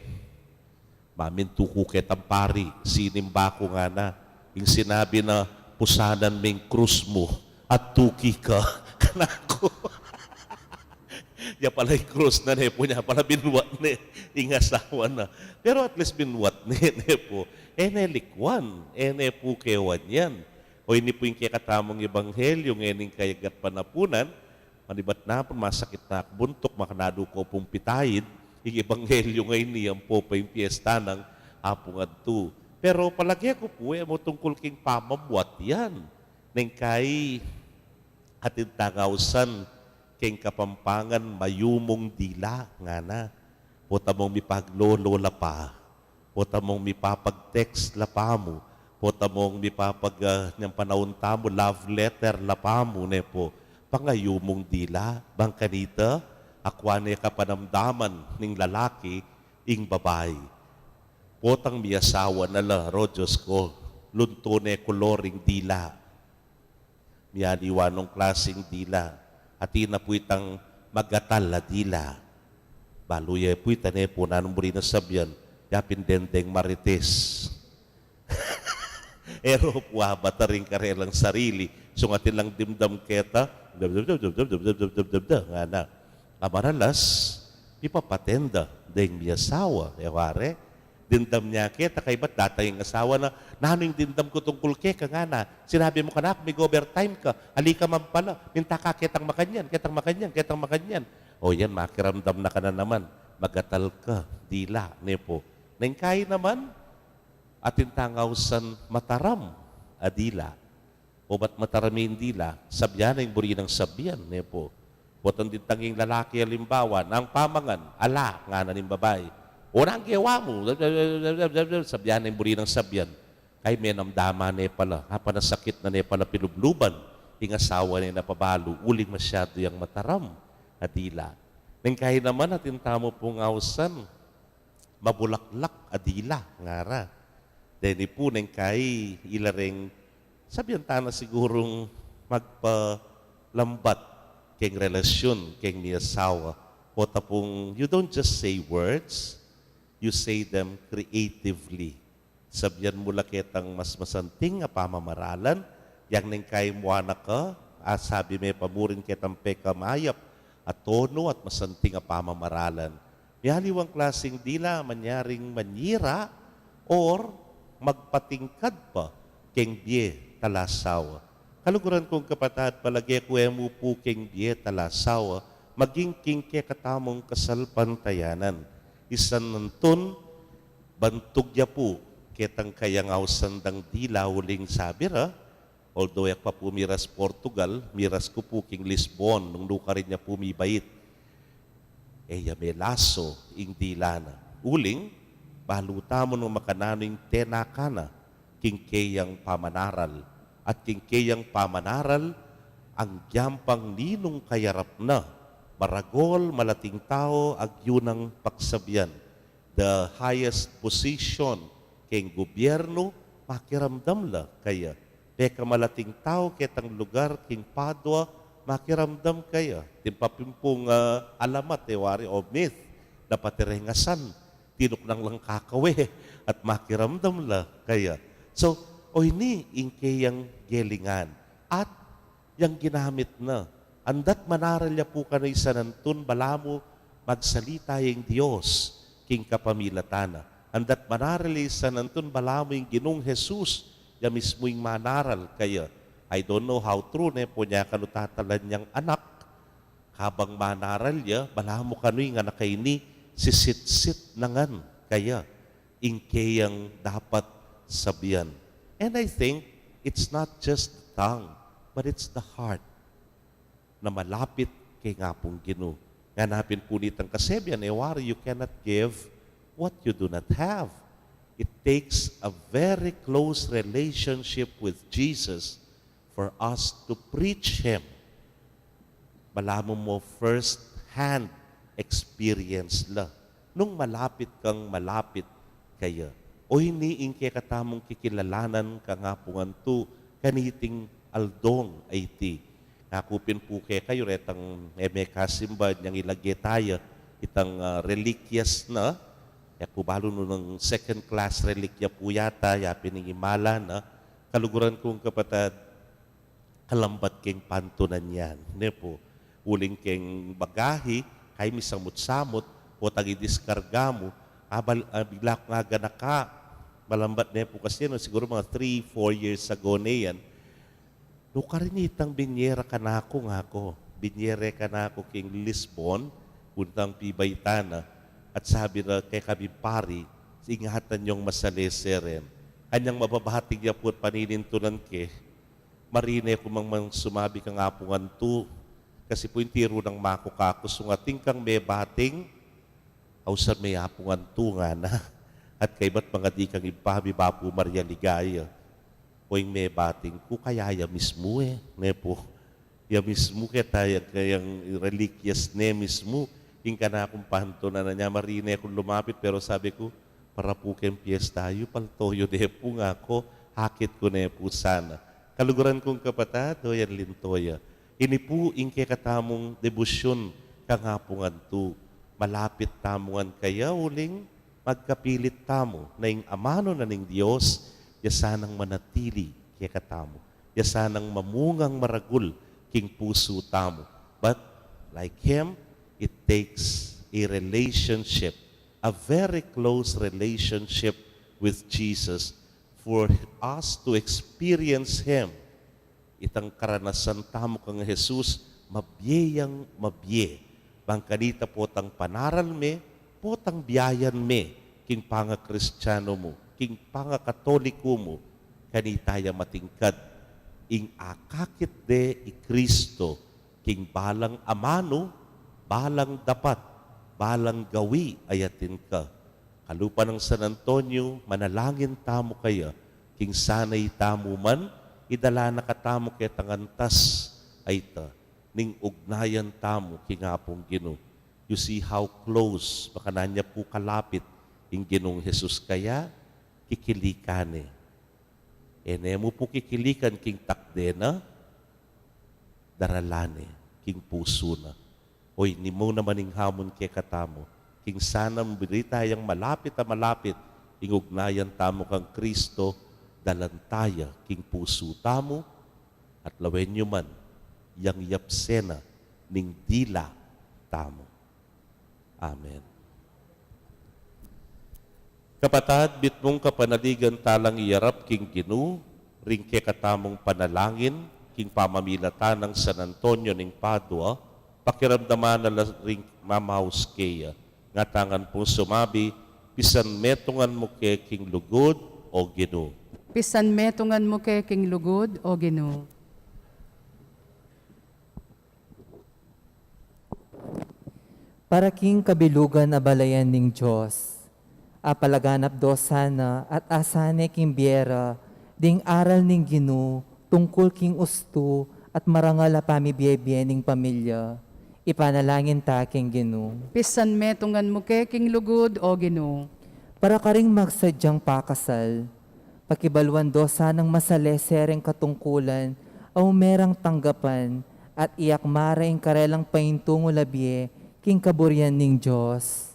Mamintu ku ketang pari, sinimba ku," ngana, "ing sinabi na, 'Pusanan me ing krus mu at tuki ka,' kanaku." Ya pala ing krus na, ne pu, ya pala binwat ne ing asawa na. Pero at least binwat ne, ne pu. E ne likwan, e ne pu kewan yan. O ini pu ing kekatamung ebanghelyo ngening kaygat panapunan, manibat na pun masakit na ak buntuk, makananu ku pung pitaid ing ebanghelyo ngeni ampo pa ing piesta nang Apung Antu. Pero palage ku pu, e mu tungkul king pamabuat yan. Neng kai atin tang ausan king Kapampangan, mayumung dila, ngana. Pota mung mipaglolo la pa, pota mung mipapag-text la pa mu, pota mung mipapag, ah, nyang panaun tamu, love letter la pa mu, ne pu, pangayumung dila, bang kanita akua ne kapanamdaman ning lalaki ing babai. Potang miyasawa na la, ro Dios ku, lunto ne kulor ing dila. Miyaliwa nung klasing dila. Atin na pu itang magatal a dila. Balu ye pu ita, ne pu, nanung buri nang sabian, yapin dendeng marites. E ro pu abata ring karelang sarili. Sung atin lang dimdam keta, ngana. Amaralas, mipapatenda deng miyasawa, e wari, dimdam ne keta, kaybat datang ing asawa na, nanu ing dimdam ku tungkul keka, ngana, sinabi mu kanaku mig-overtime ka, ali ka man pala, minta ka ketang makanyan, ketang makanyan, ketang makanyan. O yan, makiramdam na ka na naman, magatal ka dila, ne pu. Neng kai naman, atin tang ausan mataram a dila. O bat mataram ing dila, sabian na ing buri nang sabian, ne pu. Potang dimdam ing lalaki, alimbawa, nanu pamangan, ala, ngana ning babai. O nanu gewa mu, sabian na ing buri nang sabian. Kai menamdaman ne pala, apanasakit na ne pala pilubluban ing asawa ne na pabalu, uling masyadu yang mataram a dila. Neng kai naman atin tamu pung ausan mabulaklak a dila, ngara. Deni pu neng kai ila reng, sabian ta na sigurung magpalambat keng relasyun keng miyasawa. Pota pung, you don't just say words, you say them creatively. Sabian mu la ketang mas masanting a pamamaralan, yang neng kai mu anak ka, a sabi me pa murin ketang pekamayap a tonu at masanting a pamamaralan. Miyaliwang klasing dila, manyaring manyira or magpatingkad pa keng bie talasawa. Kaluguran kung kapatad, palage ku e mu pu keng bie talasawa, maging king kekatamung kasalpantayanan. Isan nantun, bantug ya pu ketang kayang ausan dang dila uling sabi ra, although e ku pa pu miras Portugal, miras ku pu king Lisbon, nung nukarin ya pu mibait. E ya melaso ing dila na. Uling, balu tamu nung makananu ing tenaka na king keyang pamanaral. At king keyang pamanaral, anggyang pang ninung kayarap na, maragul, malating tau, agyu nang pagsabian, the highest position keng gubyernu, makiramdam la kaya. Pekamalating tau ketang lugar keng Padua, makiramdam kaya. Atin pa pin pung, ah, alamat, e wari, o myth, dapat e reng asan, tinuknang lang kakawe, at makiramdam la kaya. So, o ini ing keyang gelingan. At yang ginamit na. Andat manaral ya pu kanu isan nantun balamu magsalita ya ing Dios king kapamilatan na. Andat manaral ya isan nantun balamu ing Ginung Jesus ya mismu ing manaral kaya. I don't know how true ne pu, nya kanu tatalan yang anak, kabang manaral ya, balamu kanu ing anak a ini sisitsit na ngan kaya ing keyang dapat sabian. And I think it's not just the tongue, but it's the heart na malapit keng Apung Ginu. Ngana pin pu nitang kasebian, e wari, you cannot give what you do not have. It takes a very close relationship with Jesus for us to preach Him. Balamu mo first hand experience la nung malapit kang malapit kaya. O ini ing kekatamung kikilalanan kang Apung Antu kaniting aldong a iti. Ngaku pin pu kekayu retang e me kasimba nyang ilage taya itang, ah, reliquias na. E ku balu nung second class reliquia pu yata, ya pin ing imala na. Kaluguran kung kapatad, kalambat keng pantunan yan, ne pu. Uling keng bagahi, kay misamut-samut, potang idiskarga mu, abal, ah, bigla kung aganaka. Malambat ne pu kasi, no, siguru mga three, four years ago ne yan. Nukarin itang binie ra kanaku, ngaku. Binie re kanaku king Lisbon, kuntang pibaitan na, at sabi na kekami pari, ingatan yung masalese ren. Kanyang mababating ya pu at paninintunan ke, marine ku mang, mang sumabi kang Apung Antu, kasi pu ing tiru nang maku kaku, sungating kang mebating, ausan me Apung Antu ngana. At kaybat mangadi kang Ibpa mi, Bapu Maria Ligaya. O ing mebating ku, kaya ya mismu e, ne pu. Ya mismu keta yang, yang reliquias ne mismu. Ing kanakung pantunan na nya, marine kung lumapit, pero sabi ku, para pu keng piesta yu, palto yu ne pu, ngaku, akit ku ne pu sana. Kaluguran kung kapatad, o yan linto ya. Ini pu ing kekatamung debosyun kang Apung Antu. Malapit tamu ngan keya uling magkapilit tamu na ing amanu na ning Dios, ya sanang manatili kekatamu, ya sanang mamungang maragul king pusu tamu. But like him, it takes a relationship, a very close relationship with Jesus for us to experience him. Itang karanasan tamu kang Jesus, mabie yang mabie. Bang kanita potang panaral me, potang biayan me, king pangakristianu mu, king pangakatoliku mu, kanita ya matingkad ing akakit de i Kristo, king balang amanu, balang dapat, balang gawi a atin ka. Kalupa nang San Antonio, manalangin tamu kaya, king sana itamu man, idala na katamu ketang antas a ita, ning ugnayan tamu king Apung Ginu. You see how close, makanyan ya pu kalapit ing Ginung Jesus kaya, kikilikan ne. E ne mu pu kikilikan king takde na, daralan ne king pusu na. Oy, ini mu naman ing hamun kekatamu. King sana mabie tayang malapit a malapit ing ugnayan tamu kang Kristo, dalan taya king pusu tamu, at lawen yu man, yang yapse na ning dila tamu. Amen. Kapatad, mitmung kapanaligan ta lang iyarap king Ginu, ring kekatamung panalangin, king pamamilatan nang San Antonio ning Padua, pakiramdaman na la ring mamaus keya. Ngatamu ngan pung sumabi, pisanmetungan mu ke king lugud, O Ginu. Pisanmetungan mu ke king lugud, O Ginu. Para king kabilugan a balayan ning Dios, apalaganap do sana at asane king bie ra ding aral ning Ginu tungkul king ustu at marangal a pamibie-bie ning pamilya. Ipanalangin ta king Ginu. Pisanmetungan mu ke king lugud, O Ginu. Para karing magsadyang pakasal, pakibaluan do sanang masalese reng katungkulan a umerang tanggapan at iakma ra ing karelang paintungul a bie king kaburian ning Dios.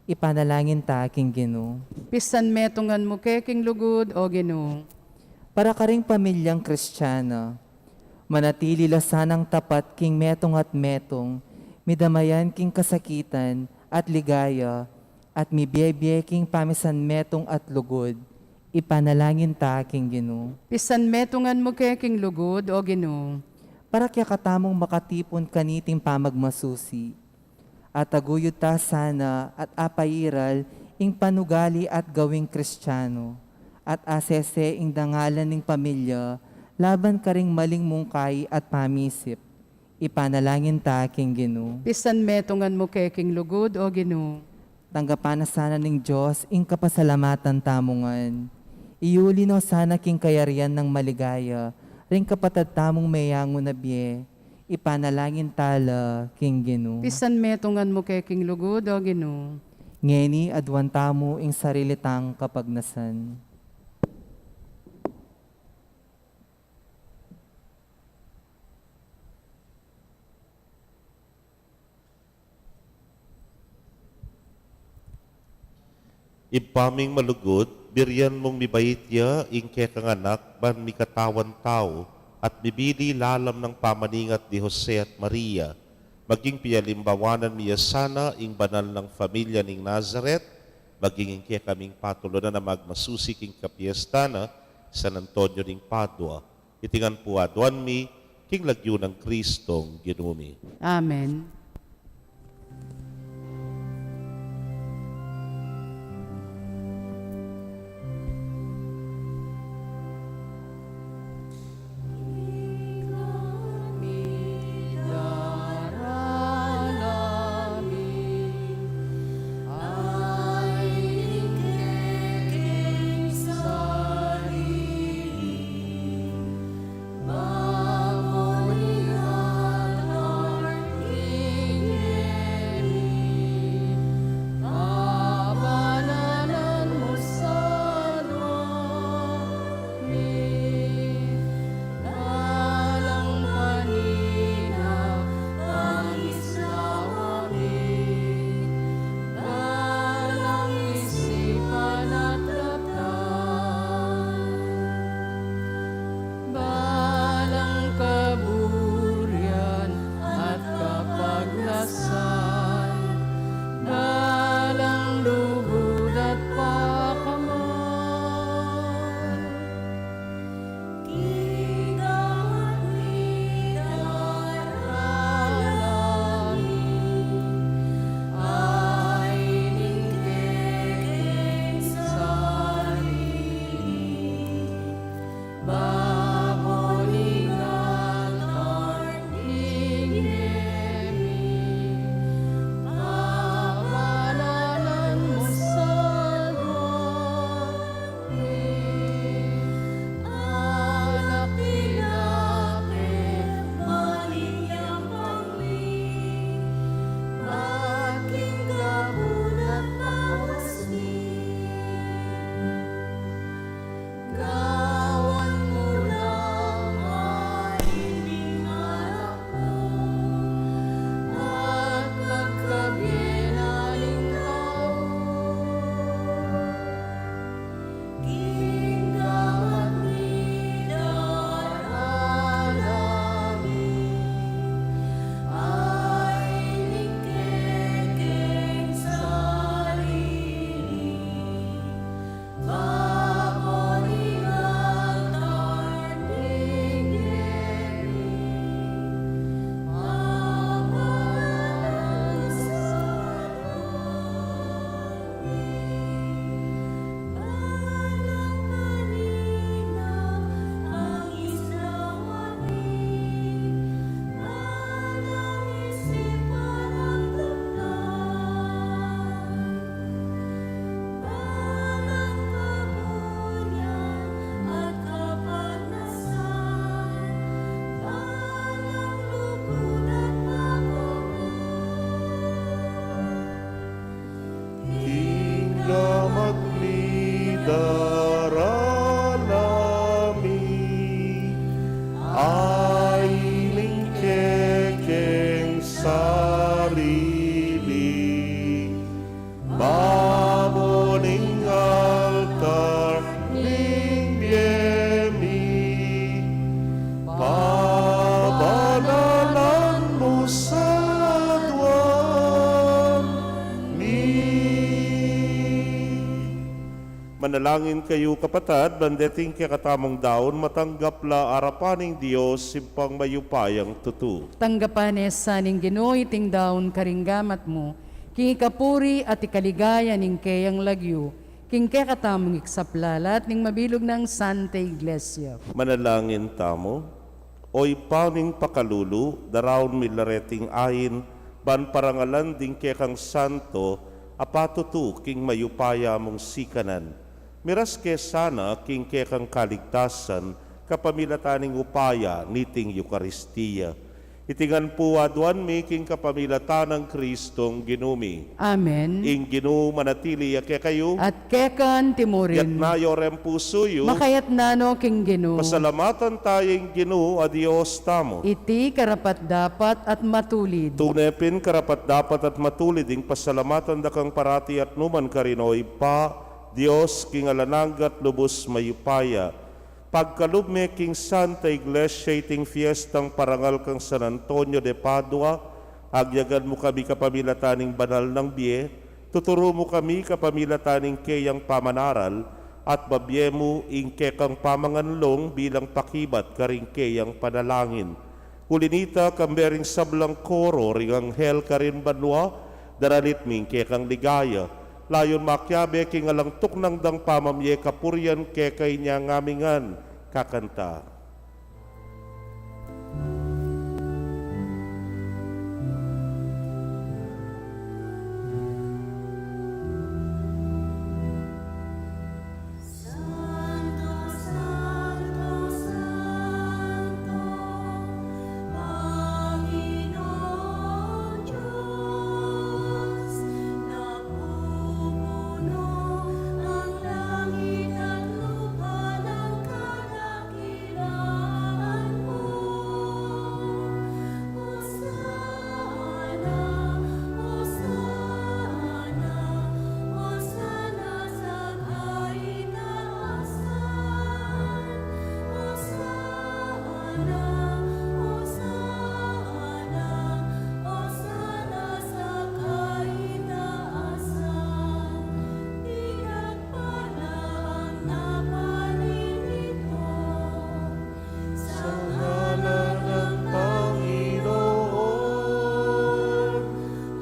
Ipanalangin ta king Ginu. Pisanmetungan mu ke king lugud, O Ginu. Para karing pamilyang Kristiana, manatili la sanang tapat king metung at metung, midamayan king kasakitan at ligaya, at mibie-bie king pamisanmetung at lugud. Ipanalangin ta king Ginu. Pisanmetungan mu ke king lugud, O Ginu. Para kekatamung makatipun kaniting pamagmasusi, ataguyud ta sana at apairal ing panugali at gawing Kristiano, at asese ing dangalan ning pamilya laban karing maling mungkahi at pamisip. Ipanalangin ta king Ginu. Pisanmetungan mu ke king lugud, O Ginu. Tanggapan na sana ning Dios ing kapasalamatan tamu ngan. Iuli no sana king kayarian nang maligaya ring kapatad tamung meyangu na bie. Ipanalangin ta la king Ginu. Pisanmetungan mu ke king lugud, O Ginu. Ngeni aduan tamu ing sarili tang kapagnasan. Ibpa ming malugud, birian mung mibait ya ing kekang anak ban mikatawan tau at mibili lalam nang pamaningat di Jose at Maria, maging pialimbawanan mi ya sana ing banal nang familia ning Nazaret, maging ing kekaming patulunan a magmasusi king kapiestan na San Antonio ning Padua. Iti ngan pu aduan mi, king lagyu nang Kristong Ginu mi. Amen. Balang kaburian at kapagnasan, balang lugud at pakamal. King gamat mi daralami, ay ning kekeng sarili. Babo ning altar ning bie mi, pabanalan mu sa lua mi, alak mi keka, baling yampang mi, bat king kabud at bawas mi. Gawan mu lang ing alak ku, at pagkabie na ning tau. King gamat mi daralami, ay ning kekeng sarili. Babo ning altar ning bie mi, pabanalan mu sa lua mi, balang kanina ang isip mi, balang isipan at lugud. Balang kaburian at kapagnasan, balang lugud at pakamal. King gamat mi daralami, ay ning kekeng sarili. Babo ning altar ning bie mi, pabanalan mu sa lua mi. Manalangin kayu, kapatad, ban deting kekatamung daun matanggap la arapan ning Dios, Ibpang mayupayang tutu. Tanggapan na sa ning Ginu iting daun karing gamat mu, king ikapuri at ikaligaya ning keyang lagyu, king kekatamung iksaplalat ning mabilug nang Santa Iglesia. Manalangin tamu. O Ibpa ming pakalulu, daraun mi la reting ain ban parangalan ding kekang santo a patutu king mayupaya mung sikanan. Miras ke sana king kekang kaligtasan kapamilatan ning upaya niting Eukaristia. Iti ngan pu aduan mi king kapamilatan nang Kristong Ginu mi. Amen. Ing Ginu manatili ya kekayu. At keka mu rin. Itas yu reng pusu yu. Makaitas no king Ginu. Pasalamatan taya ing Ginu a Dios tamu. Iti karapat-dapat at matulid. Tune pin karapat-dapat at matulid ing pasalamatan da kang parati at nukarin man, O Ibpa, Dios king alang angga at lubus mayupaya. Pagkalub me king Santa Iglesia iting fiestang parangal kang San Antonio de Padua, agyagan mu kami kapamilatan ning banal nang bie, tuturu mu kami kapamilatan ning keyang pamanaral, At babie mu ing kekang pamanganlung bilang pakibat karing keyang panalangin. Uli nita, kambe ring sablang koro ring anghel karin banua, daralit mi ing kekang ligaya. Layun makiabe king alang tuknang dang pamamie kapurian keka, inya ngan mi ngan kakanta. Santo, Santo, Santo, Panginoon Diyos, napupuno ang langit at lupa ng kadakilaan mo. Hosana, Hosana, Hosana sa kaitaasan. Hosana, Hosana, Hosana sa kaitaasan. Pinagpala ang naparirito sa ngalan ng Panginoon.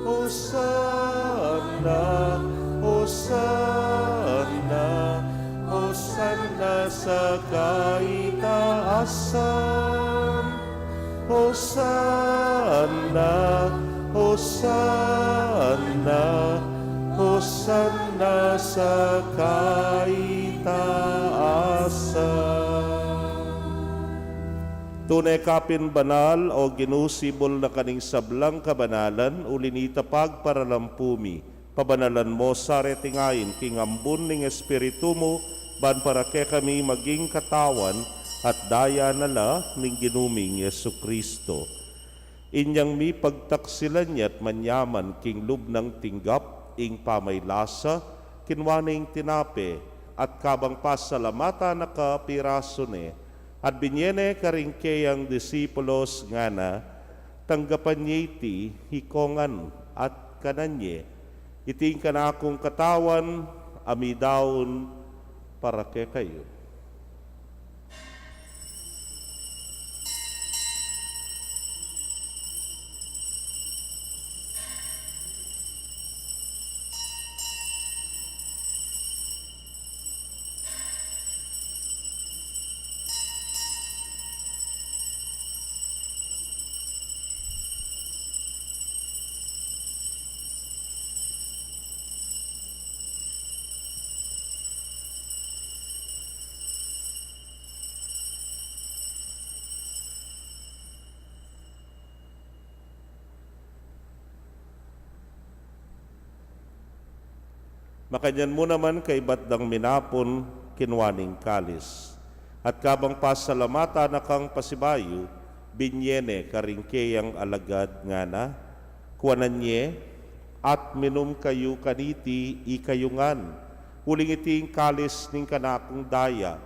Hosana, Hosana, Hosana sa kaitaasan. Hosana, Hosana, Hosana sa kaitaasan. Tune ka pin banal, O Ginu, sibul na ka ning sablang kabanalan, uli nita pagparalampu mi, pabanalan mo sa reting ain king ambun ning Espiritu mu, ban para kekami maging katawan at daya na la ning Ginu ming Jesucristo. Inyang mipagtaksilan ya't manyaman king lub nang tinggap ing pamaylasa, kinua ne ing tinape, at kabang pasalamatan na ka, pirasu ne, at binie ne karing keyang disipulos, ngana: Tanggapan ye iti, ikong ngan, at kanan ye. Iti ing kanakung katawan, a midaun para kekayu. Makanyan mu naman, kaybat dang minapun, kinua ne ing kalis, at kabang pasalamatan na kang pasibayu, binie ne karing keyang alagad, ngana: Kuanan ye at minum kayu kaniti, ikayu ngan, uling iti ing kalis ning kanakung daya,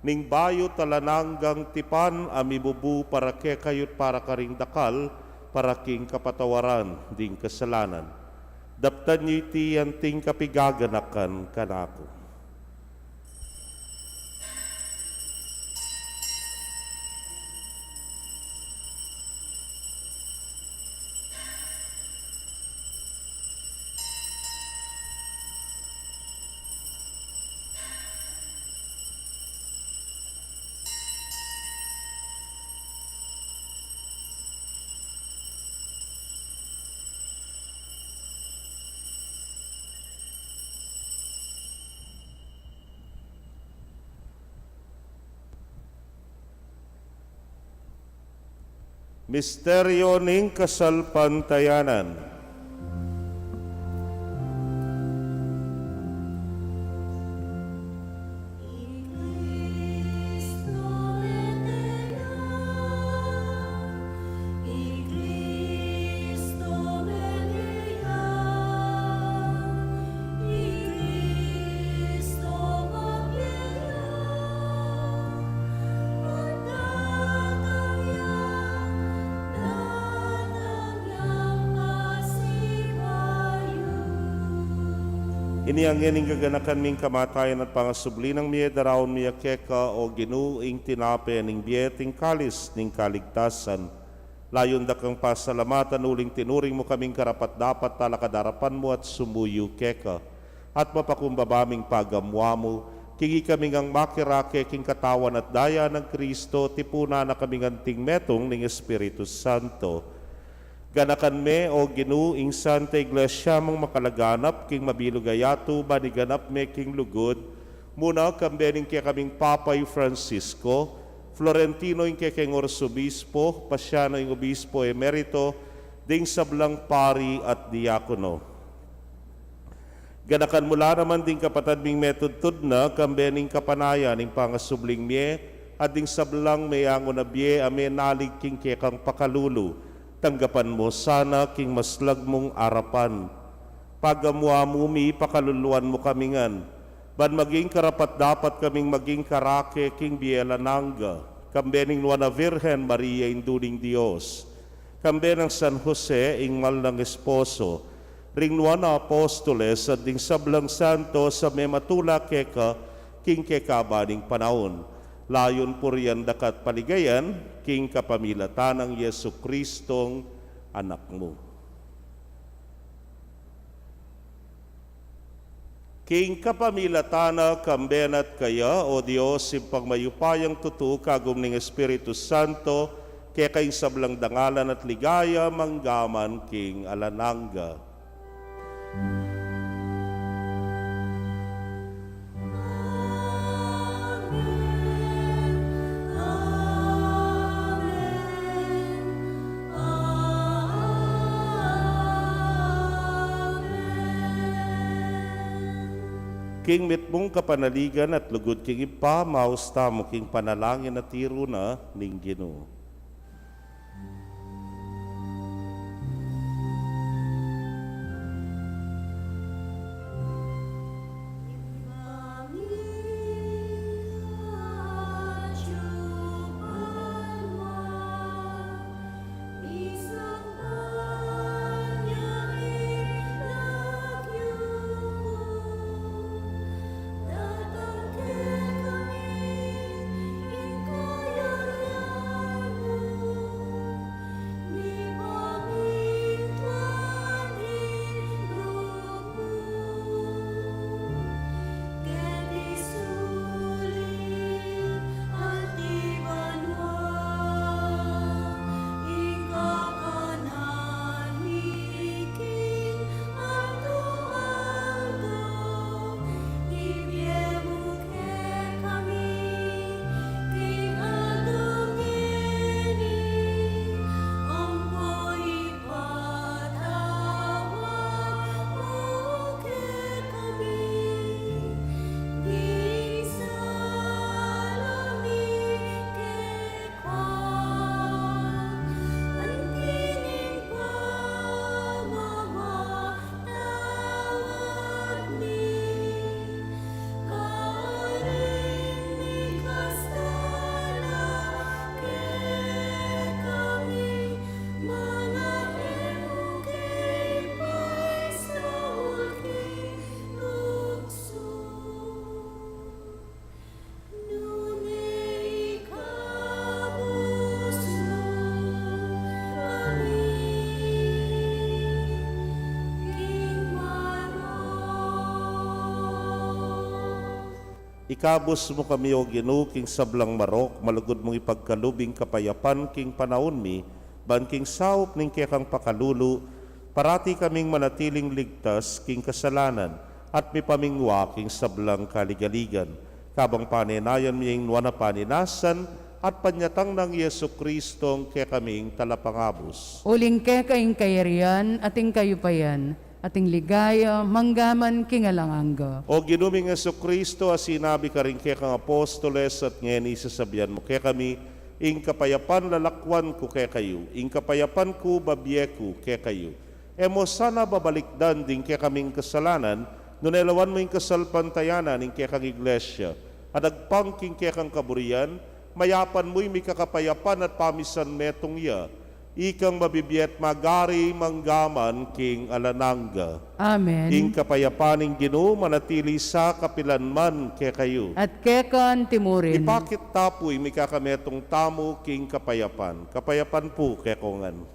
ning bayu't alang anggang tipan, a mibubu para kekayu't para karing dakal, para king kapatawaran ding kasalanan. Daptan yu iti anting kapigaganakan kanaku. Misteryo ning kasalpantayanan. Inyang ngening gaganakan mi ing kamatayan at pangasubli nang mie, daraun mi keka, O Ginu, ing tinape ning bie at ing kalis ning kaligtasan. Layun da kang pasalamatan uling tinuring mu kaming karapat-dapat talakad king arapan mu at sumuyu keka. At mapakumbaba ming pagamuan mu, king ikami ngang makirake king katawan at daya nang Kristo, tipunan na kaming anting metung ning Espiritu Santo. Ganakan me, O Ginu, ing Santa Iglesia mung makalaganap king mabilug a yatu, ban iganap me king lugud mu na, kambe ning kekaming Papa i Francisco, Florentino ing kekeng Arsobispo, Pasiano ing Obispo Emerito, ding sablang pari at diakono. Ganakan mu la naman ding kapatad ming metudtud na, kambe ning kapanayan ning pangasubling mie, at ding sablang meyangu na bie a menalig king kekang pakalulu. Tanggapan mu sana king maslag mung arapan. Pagamuan mu mi, pakaluluan mu kami ngan, ban maging karapat-dapat kaming maging karake king bie alang angga, kambe ning Nuan a Virgen Maria, Indu ning Dios, kambe nang San Jose, ing mal nang esposo, ring nuan a apostoles, at ding sablang santos a mematula keka king kekaban ning panaun. Layun purian da ka at paligayan king kapamilatan nang Jesucristong Anak mu. King kapamilatan na, kambe na at kaya, O Dios, Ibpang mayupayang tutu, kagum ning Espiritu Santo, keka ing sablang dangalan at ligaya, mangga man king alang angga. King mitmung kapanaligan at lugud king Ibpa, maus tamu king panalangin a tiru na ning Ginu. Ikabus mu kami, O Ginu, king sablang marok, malugud mung ipagkalub ing kapayapan king panaun mi, ban king saup ning kekang pakalulu, parati kaming manatiling ligtas king kasalanan, at mipamingwa king sablang kaligaligan. Kabang panenayan mi ing nuan a paninasan, at panyatang nang Jesucristong kekaming talapangabus. Uling keka ing kayarian, at ing kayupayan, at ing ligaya, mangga man king alang angga. O Ginu ming Jesucristo, a sinabi karing kekang apostoles, at ngeni sasabian mu kekami, ing kapayapan lalakwan ku kekayu, ing kapayapan ku babie ku kekayu. E mu sana babalikdan ding kekaming kasalanan, nune lawan mu ing kasalpantayanan ning kekang Iglesia, at agpang king kekang kaburian, mayapan mu ing mikakapayapan at pamisan metung ya, Ikang mabibie at magari mangga man king alang angga. Amen. Ing kapayapan ning Ginu manatili sa kapilan man kekayu. At keka naman murin. Ipakit ta pu ing mikakametung tamu king kapayapan. Kapayapan pu kekongan.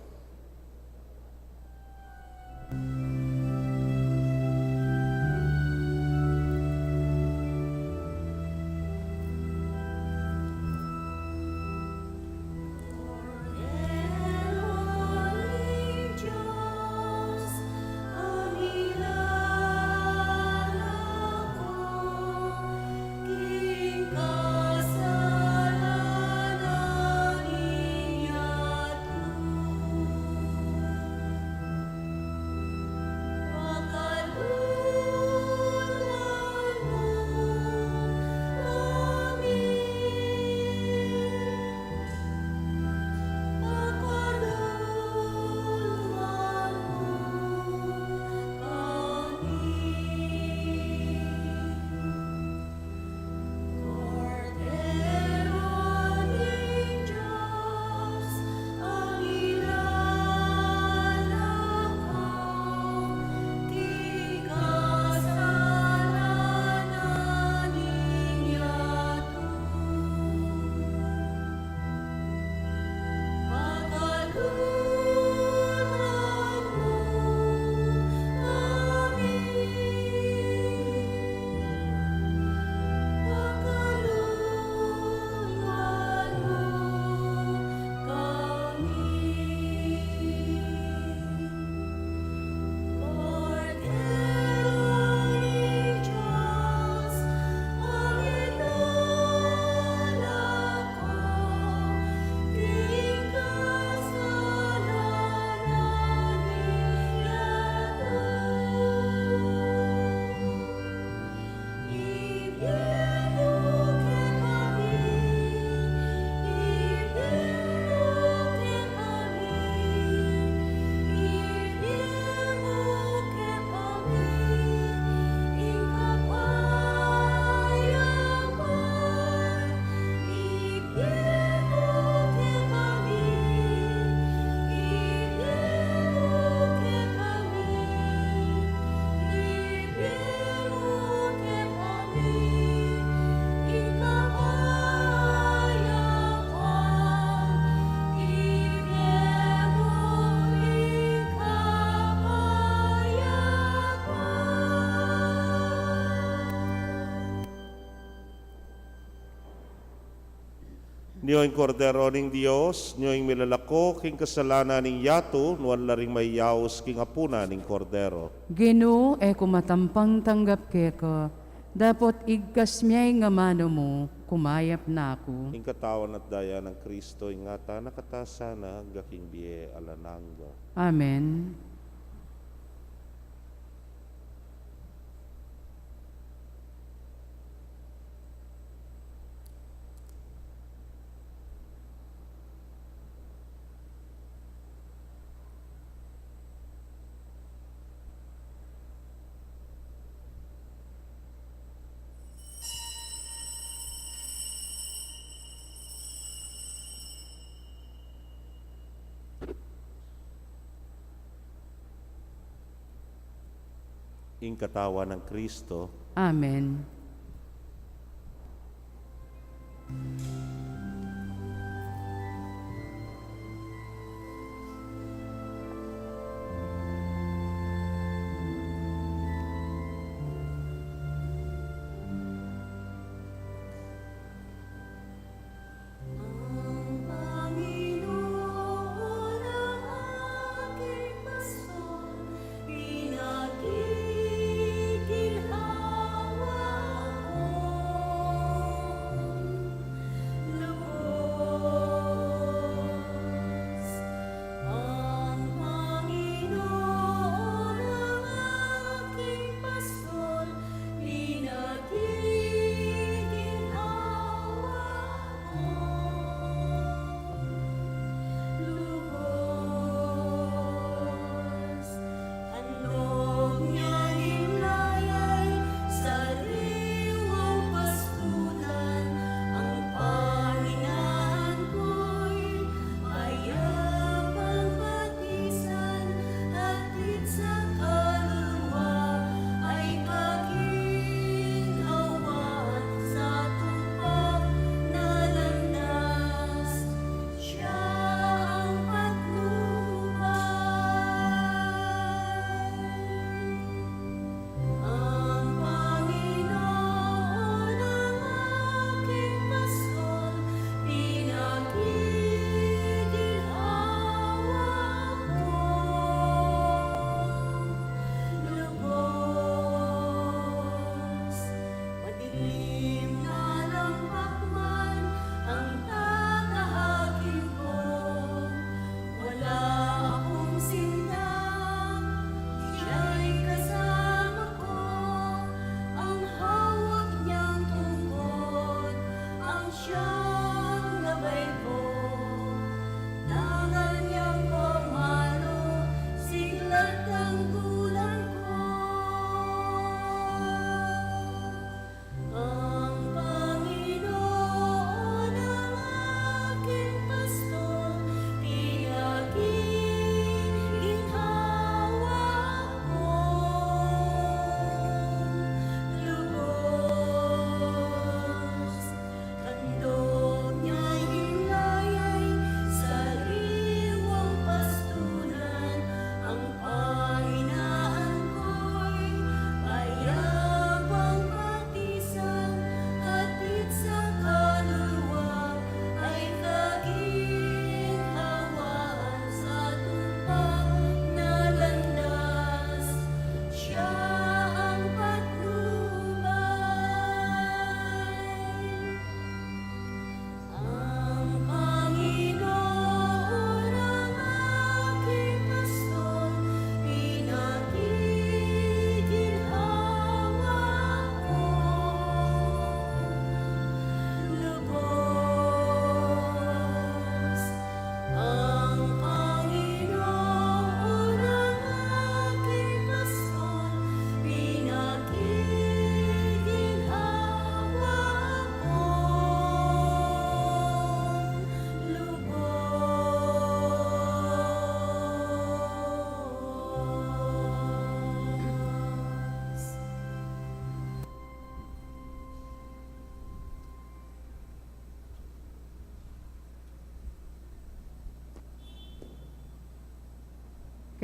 Nyo ing Kordero ning Dios, nyo ing milalako king kasalanan ning yatu, nuan la ring mayaus king apunan ning Kordero. Ginu, e ku matampang tanggap keka, dapot igkas me ing amanu mu, kumayap na ku. Ing katawan at daya nang Kristo, ingatan na katamu sana, angga king bie alang angga. Amen. Ing katawan nang Kristo. Amen. Ang Panginoon ang aking pastor, pinagkikinhawa ako.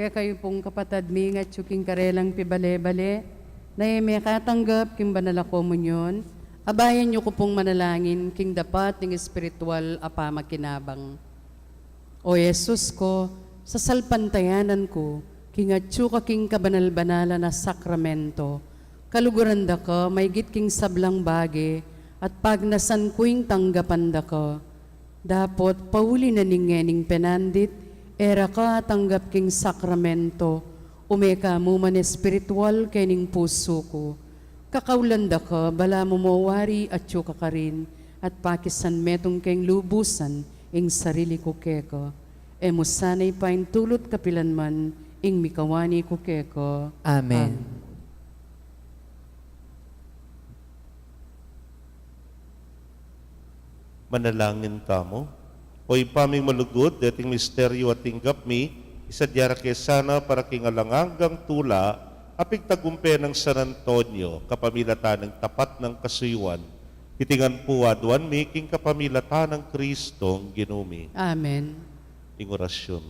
Kekayu pung kapatad mi, ngatsu king karelang pibale-bale, na e mekatanggap king banal a komunyon, abayan yu ku pung manalangin king dapat ning espiritual a pamakinabang. O Jesus ko, sasalpantayanan ku, king atsu ka king kabanal-banalan a sakramento, kaluguran da ka maigit king sablang bage, at pagnasan ku ing tanggapan da ka. Dapot, pauli na ning ngening penandit, e ra ka atanggap king sakramento, ume ka mu man espiritual kening pusu ku. Kakaulan da ka, balamu mo wari atsu ka karin, at pakisan metung keng lubusan ing sarili ku keka. E mu sana ipaintulut kapilan man ing mikawani ku keka. Amen. Amen. Manalangin tamu. O Ibpa ming malugud, deting misteryu a tinggap mi, isadya ra ke sana para king alang anggang tula, a pigtagumpe nang San Antonio, kapamilatan ning tapat nang kasuyuan. Iti ngan pu aduan mi king kapamilatan nang Kristong Ginu mi. Amen. Ing orasyun.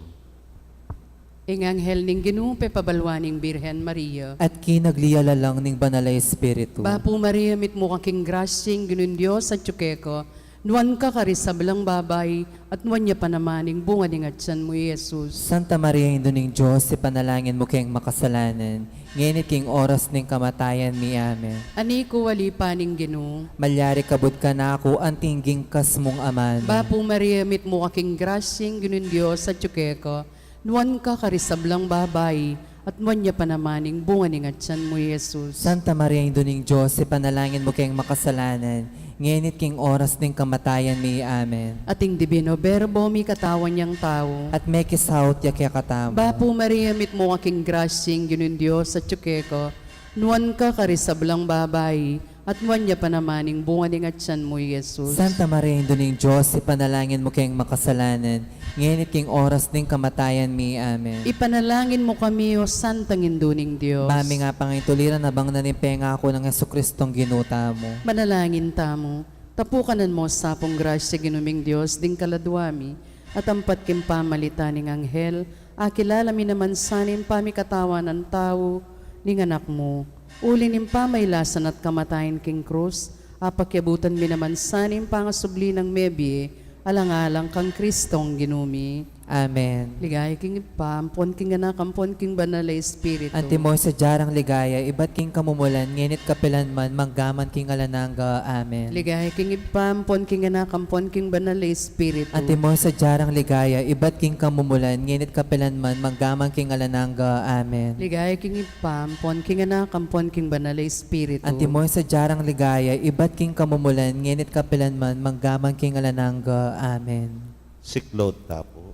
Ing anghel ning Ginu pepabaluan ing Birhen Maria. At kinaglialalang ning Banal a Espiritu. Bapu Maria, mitmu ka king grasya, ing Ginung Dios atyu keka, nuan ka karing sablang babai, at nuan ya pa naman ing bunga ning atyan mu, i Jesus. Santa Maria, Indu ning Dios, ipanalangin mu keng makasalanan, ngeni at king oras ning kamatayan mi. Amen. Ani ku ali pa ning Ginu. Malyari kabud kanaku anting gingkas mung amanu. Bapu Maria, mitmu ka king grasya, ing Ginung Dios atyu keka, nuan ka karing sablang babai, at nuan ya pa naman ing bunga ning atyan mu, i Jesus. Santa Maria, Indu ning Dios, ipanalangin mu keng makasalanan, ngeni at king oras ning kamatayan mi. Amen. At ing Divino Verbo mikatawan yang tau. At mekisaut ya kekatamu. Bapu Maria, mitmu ka king grasya, ing Ginung Dios atyu keka, nuan ka karing sablang babai, at nuan ya pa naman ing bunga ning atyan mu, i Jesus. Santa Maria, Indu ning Dios, ipanalangin mu keng makasalanan, ngeni at king oras ning kamatayan mi. Amen. Ipanalangin mu kami, O Santang Indu ning Dios. Ba ming apangaintuliran abang na ning pengaku nang Jesucristong Ginu tamu. Manalangin tamu. Tapukanan mu sa pung grasya, Ginu ming Dios, ding kaladua mi, at ampat king pamalitan ning anghel, akilala mi naman sana ing pamikatawan a tau ning Anak mu. Uli ning pamailasan at kamatayan king krus, apakiabutan mi naman sana ing pangasubli nang mebie, alang-alang kang Kristong Ginu mi. Amen. Ligaya king Ibpa, ampon king Anak, ampon king Banal a Espiritu. Antimo ing sadya rang ligaya, ibat king kamumulan, ngeni at kapilan man, manggaman king alang angga. Amen. Ligaya king Ibpa, ampon king Anak, ampon king Banal a Espiritu. Antimo ing sadya rang ligaya, ibat king kamumulan, ngeni at kapilan man, manggaman king alang angga. Amen. Ligaya king Ibpa, ampon king Anak, ampon king Banal a Espiritu. Antimo ing sadya rang ligaya, ibat king kamumulan, ngeni at kapilan man, manggaman king alang angga. Amen. Siklaud tamu.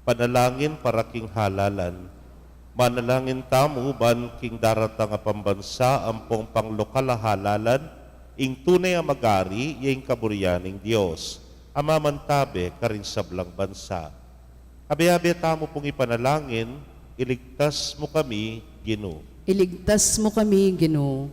Panalangin para king halalan. Manalangin tamu ban king daratang a pambansa ampong panglokal a halalan, ing tune a mag-ari ya ing kaburian ning Dios, a mamantabe karing sablang bansa. Abe-abe tamu pung ipanalangin, iligtas mu kami, Ginu. Iligtas mu kami, Ginu,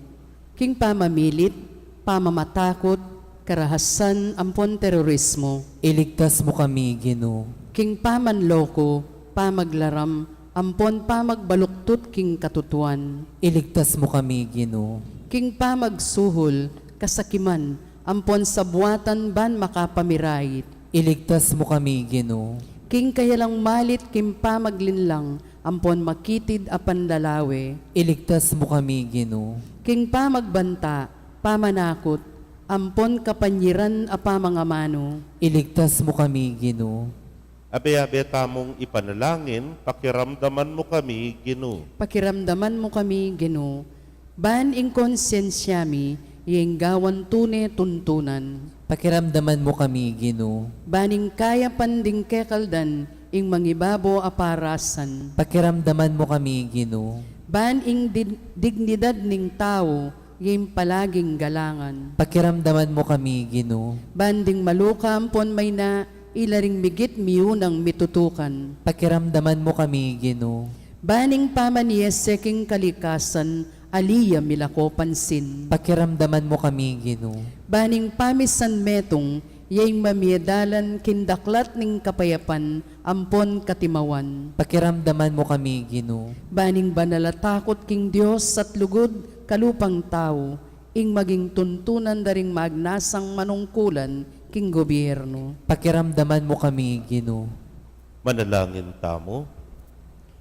king pamamilit, pamamatakut, karahasan, ampon terorismo. Iligtas mu kami, Ginu. King pamanloko, pamaglaram, ampon pamagbaluktut king katutuan. Iligtas mu kami, Ginu. King pamagsuhul, kasakiman, ampon sabuatan ban makapamirayit. Iligtas mu kami, Ginu. King kayalang malit king pamaglinlang, ampon makitid a panlalawe. Iligtas mu kami, Ginu. King pamagbanta, pamanakut, ampon kapanyiran a pamangamanu. Iligtas mu kami, Ginu. Abe-abe tamung ipanalangin, pakiramdaman mu kami, Ginu. Pakiramdaman mu kami, Ginu. Ban ing konsensya mi, ing gawan tune tuntunan. Pakiramdaman mu kami, Ginu. Ban ing kayapan ding kekaldan, ing mangibabo a parasan. Pakiramdaman mu kami, Ginu. Ban ing di-, dignidad ning tau, ing palaging galangan. Pakiramdaman mu kami, Ginu. Ban ding maluka ampon mayna, ila ring migit miunang mitutukan. Pakiramdaman mu kami, Ginu. Ban ing pamanyese king kalikasan, ali ya milako pansin. Pakiramdaman mu kami, Ginu. Ban ing pamisan metung, Ya ing mamie dalan king daklat ning kapayapan ampon katimawan. Pakiramdaman mu kami, Ginu. Ban ing banal a takut king Dios at lugud kalupang tau, ing maging tuntunan da ring magnasang manungkulan king gobyerno. Pakiramdaman mu kami, Ginu. Manalangin tamu.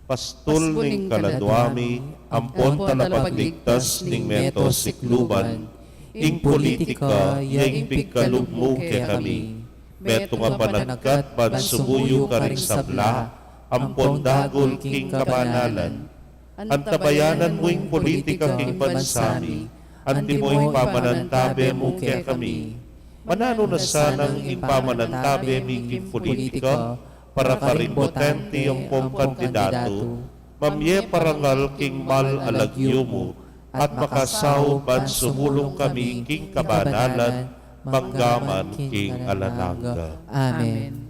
Pastul ning kaladua mi, ampon talapagligtas ning meto sikluban, ing politika ya ing pigkalub mu kekami. Metung a panagkat ban sumuyu karing sabla ampon dagul king kabanalan. Antabayanan mu ing politika king bansa mi, antimo ing pamanantabe mu kekami. Mananu na sanang ing pamanantabe mi king politika, para karing botante ampong kandidatu, mamie parangal king mal a lagyu mu, at makasaup ban sumulung kami king kabanalan, mangga man king alang angga. Amen.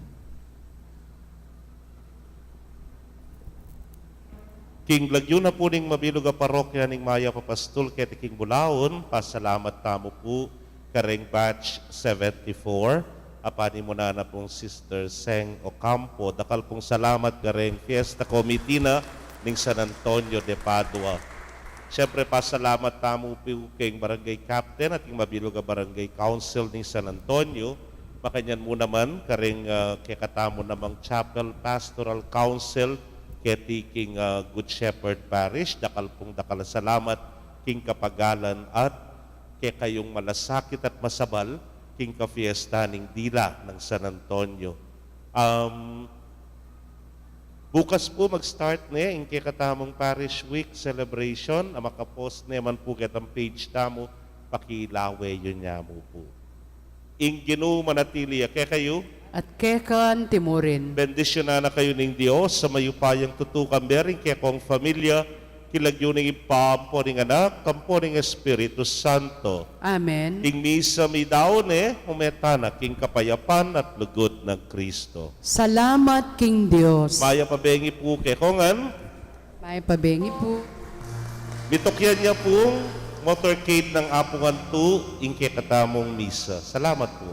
King lagyu na pu ning mabilug a parokya ning Mayap a Pastul keti king Bulaon, pasalamat tamu pu kareng batch seventy-four, a panimunan na pung Sister Seng Ocampo. Dakal pung salamat kareng Fiesta Committee na ning San Antonio de Padua. Siyempre, pasalamat tamu pu keng Barangay Captain at ing mabilug a Barangay Council ning San Antonio. Makanyan mu naman kareng, ah, kekatamu namang Chapel Pastoral Council keti king, ah, Good Shepherd Parish. Dakal pung dakal a salamat king kapagalan at kekayung malasakit at masabal king kafiesta ning dila nang San Antonio. Um, bukas pu mag-start ne ing kekatamung Parish Week celebration, a makapost ne man pu ketang page tamu, pakilawe yu ne mu pu. Ing Ginu manatili ya kekayu. At keka antimurin. Bendisyunan na kayu ning Dios a mayupayang tutu, kambe ring kekong familia, king lagyu ning Ibpa, ampo ning Anak, ampo ning Espiritu Santo. Amen. Ing misa mi daun ne, ume tana king kapayapan at lugud nang Kristo. Salamat king Dios. Mayap a bengi pu kekongan. Mayap a bengi pu. Mitukyan ya pung motorcade nang Apungan tu ing kekatamung misa. Salamat pu.